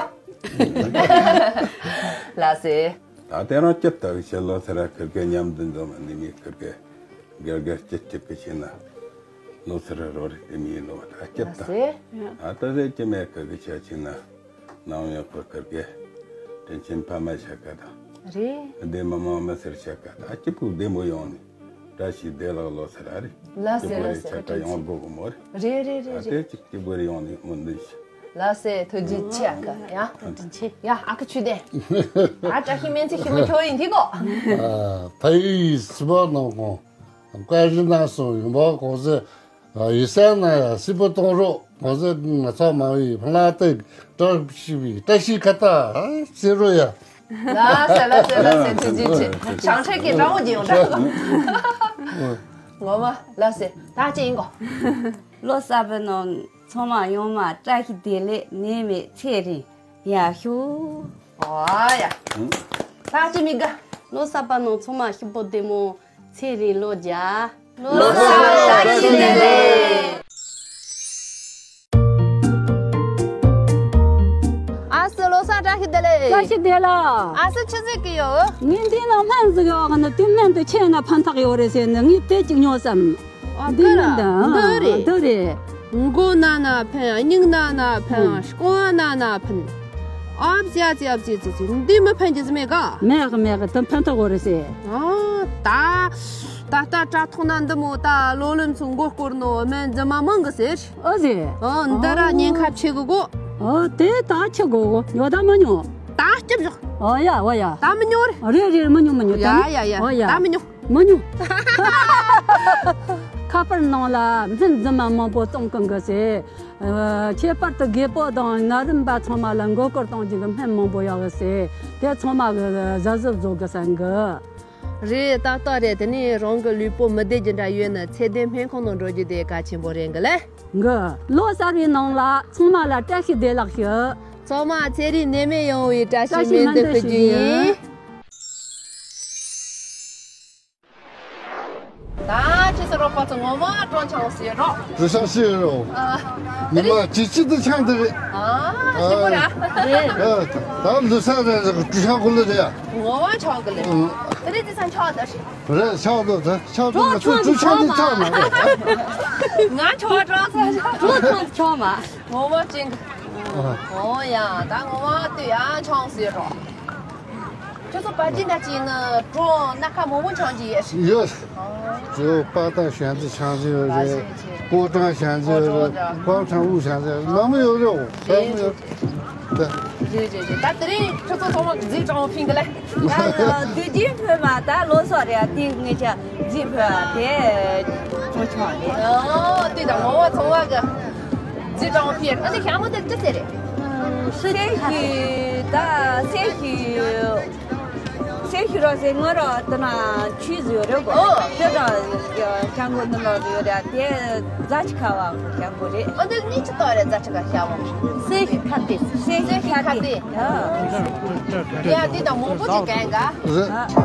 ལགས་སེ། ད་དེ་རང་སྐྱིད་ལྟ་བུ་བྱེད། ལོ་སར་ཁིར་གེ་མཉམ་དུ་འཛོམས་ནི་མི་ཁིར་གེ་དགེ་དགེ་སྐྱིད་སྐྱིད་གི་བྱེད་ན། ལོ་སར་རོ་རེ་དེ་མི་ལོ་ད་སྐྱིད་ལྟ། ལགས་སེ། ད་ལྟ་རེ་སྐྱིད་མེད་ཁིར་གེ་བྱེད་ཕྱིན་ན། ནང་ཡོད་པར་ཁིར་གེ་དྲིན་ཆེན་ཕ་མ་ཆ་ག་དང་། རེད། སྡེ་མི་མང་མི་སེར་ཆ་ག་དང་སྐྱིད་པོ་བདེ་མོ་ཡོང་ནི། བཀྲ་ཤིས་བདེ་ལེགས་ལོ་སར་རེད། ལགས་སེ། སྐྱིད་པོ་ལགས་རེ་སེ། ཆ་ག་ཡོང་དགོས་གི་མོ་རེད། རེད་རེད་རེད། ད་རེད། དེ་གཅིག་སྐྱིད་པོ་རེ་ཡོང་ནི་སྨོན་འདུན་ཞུ། ལགས་སེ། ཐུགས་རྗེ་ཆེ་ཨ་ཁུ། ཡ། ཐུགས་རྗེ་ཆེ། ཡ། ཨ་ཁུ་ཆོས་ལྡན། ད་བཀྲ་ཤིས་སྨོན་ཚིག་ཞུ་མི་ཁྱོད་ཡིན་དེ་གོ། ཨ། ཕ་ཡུལ་སྲིད་པ་ནང་གོང་། བཀའ་དྲིན་གནང་སོང་ཡོང་འབབ་གོང་ཚད། ཡིག་ཚད་ན་ཡང་སྲིད་པ་གཏོང་རོགས། གོང་ཚད་ང་ཚོ་མང་བའི་ཕ་ལ་ཏེ་བཀྲ་ཤིས་པའི་བཀྲ་ཤིས་ཁ་ཏ་ཟེར་རོ་ཡ། ལགས་སེ་ལགས་སེ་ལགས་སེ། ཐུགས་རྗེ་ཆེ། བྱང་ཁྲ་གི་འདྲ་བོ་ཅིག་ཡོང་འདྲ། ངོ་མ་ལགས་སེ། ད་ཅི་ཡིན་གོ། ལོ་གསར་པའི་ནང་ཚང་མ་ཡོང་མ་བཀྲ་ཤིས་བདེ་ལེགས། ནད་མེད་ཚེ་རིང་ཡག་ཤོག། ཨོ་ཡ། ད་ཅི་མི་དགའ། ལོ་གསར་པ་ནང་ཚང་མ་སྐྱིད་པོ་བདེ་མོ། ཚེ་རིང་ལོ་བརྒྱ། ལོ་གསར་བཀྲ་ཤིས་བདེ་ལེགས། ཨ་སི་ལོ་གསར་བཀྲ་ཤིས་བདེ་ལེགས། བཀྲ་ཤིས་བདེ་ལེགས། ཨ་སི་ཆི་ཟིག་གི་ཡོད། ངས་འདི་ལ་སྨན་ཟིག་ཡོད་གི་ནི་དེ་སྨན་དེ་ཁྱེར་ན་ཕན་ཐོགས་ཡོད་རེད་ཟེར་ནི་ངས་དེ་གཅིག་ཉོས་སམ། ཨ་འདི་ནི་འདི་འདི་རེད། འདི་རེད། མགོ་ན་ན་ཕན། སྙིང་ན་ན་ཕན། རྐང་བ་ན་ན་ཕན། ཨ་བྱ་བྱ་བྱེད་ཚེ་ཚེ་འདི་མི་ཕན་གྱི་ཟིག་མེད་ག། མེད་གི་མེད་གི། དེ་ཕན་ཐོགས་ཡོད་རེད་ཟེར། ཨ་ད་ད་ལྟ་དྲ་ཐོག་ན་འདི་མོ་ད་ལོ་ལོན་ཚོ་མགོ་སྐོར་ནོ་སྨན་རྫུན་མ་མང་གི་ཟེར། ཨོ་ཟེ། ཨོ་འདི་ར་ཉེན་ཁ་ཆེ་གི་གོ། ཨོ་དེ་ད་ཆེ་གོ་གོ། ཡོད་ད་མི་ཉོ། ད་སྐྱིབས་ཞོག། ཨོ་ཡ་ཨོ་ཡ། ད་མི་ཉོ་རེ། རེད་རེད། མི་ཉོ་མི་ཉོ། ཡ་ད་ཡ་ཡ། ཨོ་ཡ། ད་མི་ཉོ། མི་ཉོ། ཁ་པར་ནང་ལ་སྨན་རྫུན་མ་མང་པོ་གཏོང་གི་འགི་ཟེར། ཨ་ཁྱད་པར་དུ་རྒད་པོ་དང་ན་རིམ་པ་ཚང་མ་ལ་མགོ་སྐོར་གཏོང་རྒྱུ་གི་སྨན་མང་པོ་ཡོད་གི་ཟེར། དེ་ཚང་མ་གི་གཟབ་གཟབ་བཟོ་གི་ཟེར་གི། རེད། ཏག་ཏག་རེད། དེ་ནས་རང་གི་ལུས་པོ་མི་བདེ་རྒྱུ་འདྲ་ཡོད་ན་ཚེ་བརྟན་སྨན་ཁང་ནང་འགྲོ་རྒྱུ་དེ་གལ་ཆེན་པོ་རེད་གི་ལེ། གི། ལོ་གསར་བའི་ནང་ལ་ཚང་མ་ལ་བཀྲ་ཤིས་བདེ་ལེགས་ཞུ། ཚང་མ་ཚེ་རིང་ནད་མེད་ཡོང་བའི་བཀྲ་ཤིས་སྨོན་འདུན་ཞུ་རྒྱུ་ཡིན། ད་ཁྱེད་ཚོ་རོགས་པ་ཚོ་ངོ་མ་གྲོང་ཆང་ཟེར་རོགས། གྲོང་ཆང་ཟེར་རོགས། ཨ། ངོ་མ་ཅི་ཅི་དུ་ཆང་དུ་རེད། ཨ། ཞིམ་པོ་ར། རེད། ཨ། ད་ལུ་ས་རེ་རེ་གྲོང་ཆང་གོ་ལུ་རེད་ཡ། ངོ་མ་ཆང་གི་ལེ། ཨ། དེ་རེད། དེ་ཚང་ཆང་ད་ཤི། རེད། ཆང་དུ་ད་ཆང་དུ་ང་ཚོ་གྲོང་ཆང་དུ་ཆང་མ་རེད། ང་ཆང་གྲོང་ཚང་ཆང་། གྲོང་ཚང་ཆང་མ། ངོ་མ་ཅིང་། ཨ། ཨོ་ཡ། ད་ངོ་མ་དུ་ཡ་ཆང་ཟེར་རོགས། ཁྱོད་ཚོ་པ་ཅི་འདྲ་ཅིག་ནི་གྲོང་སྣ་ཁ་མང་པོ་ཆང་གི་ཡོད། ཡོད། ཨོ། ཇོ་པ་ཏ་ཞན་ཙི་ཆང་ཟི་ཡོད་རེད། ཀོ་ཀྲང་ཞན་ཙི་ཡོད་རེད། ཀོ་ཀྲང་ཨུ་ཞན་ཙི་ཡོད་རེད། མང་པོ་ཡོད་རེད། མང་པོ་ཡོད་རེད། རེད་རེད་རེད། ད་དེ་རིང་ཁྱོད་ཚོ་ཚང་མ་རྫས་ཀྲང་ཕིང་གི་ལེ། ད་དུས་རྒྱུན་ཕོད་མ་ད་ལོ་སོགས་རེད། དེ་ངེད་ཅག་རྫས་ཕོད་དེ་ཆུང་ཆུང་རེད། ཨོ་དེ་ད་ངོ་བོ་ཚང་བ་གི་རྫས་ཀྲང་ཕིང་། ཨ་ནི་ཤ་མོ་དེ་ཅི་ཟེར་རེད། སེ་ཤི་ད་སེ་ཤི། སེ་ཤི་རོ་སེ་ངོ་རོ་དེ་ན་ཆུ་ཟོ་རེ་གོ། ཨོ། དེ་དང་སྐྱང་གོ་ནི་ལོ་ཡོད་ར་དེ་རྫ་ཆི་ཁ་བ་སྐྱང་གོ་རེད། ཨོ་དེ་ནི་ཅི་ཏོ་རེད། རྫ་ཆི་ཁ་ཤ་བ། སེ་ཤི་ཁ་ཏེ། སེ་ཤི་ཁ་ཏེ། ཡ་དེ་དང་མང་པོ་ཅིག་གན་ག་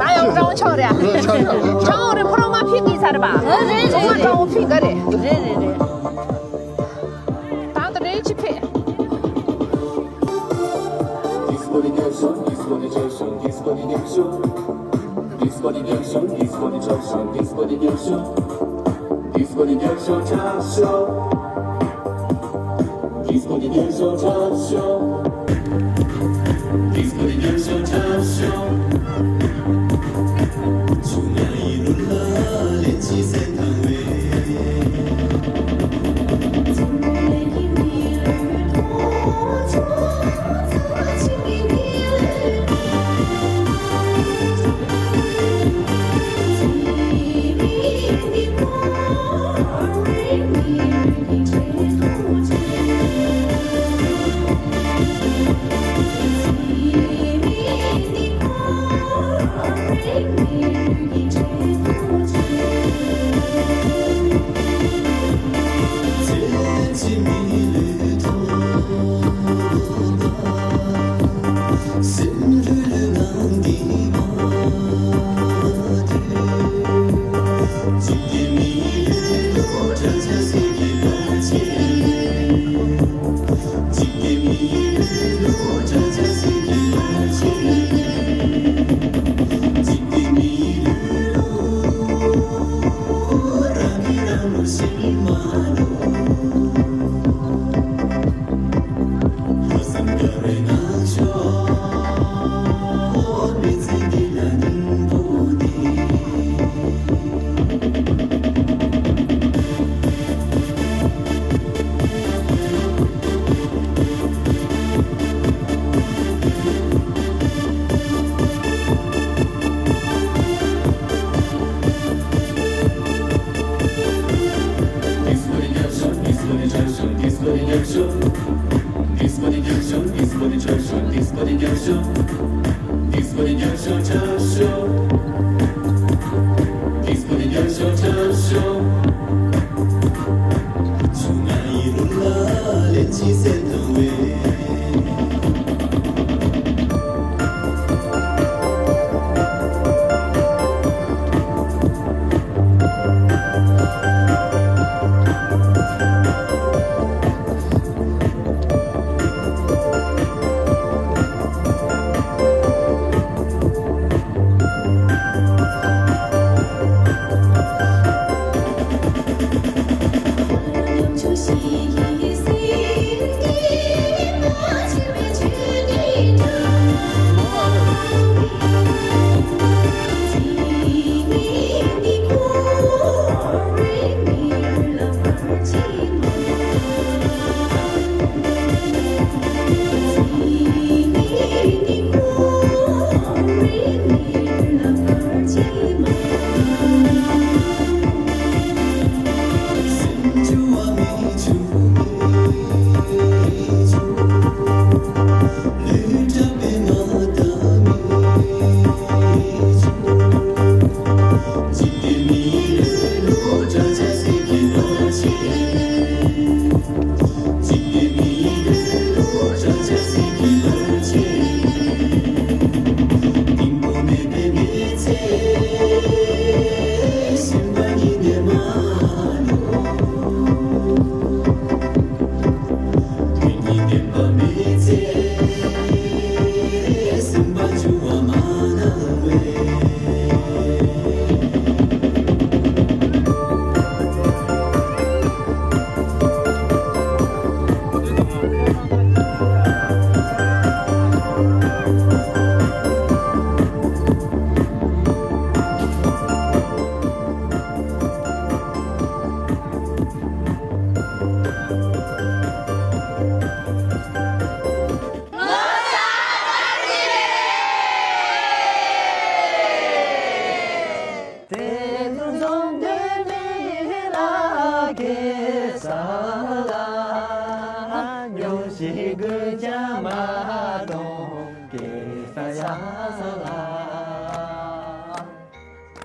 ད་ཡང་ཀྲང་ཆང་རེད། ཆང་རེད། ཕོ་རོ་མ་ཕི་ཏི་ས་རེད་པ། རེད་རེད་ཚང་མ་རེད། ཀྲང་ཕི་ག་རེད། རེད་རེད་རེད། ད་ད་རེད་ཅི་ཕེ།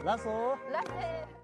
ལགས་སོ། ལགས་སེ།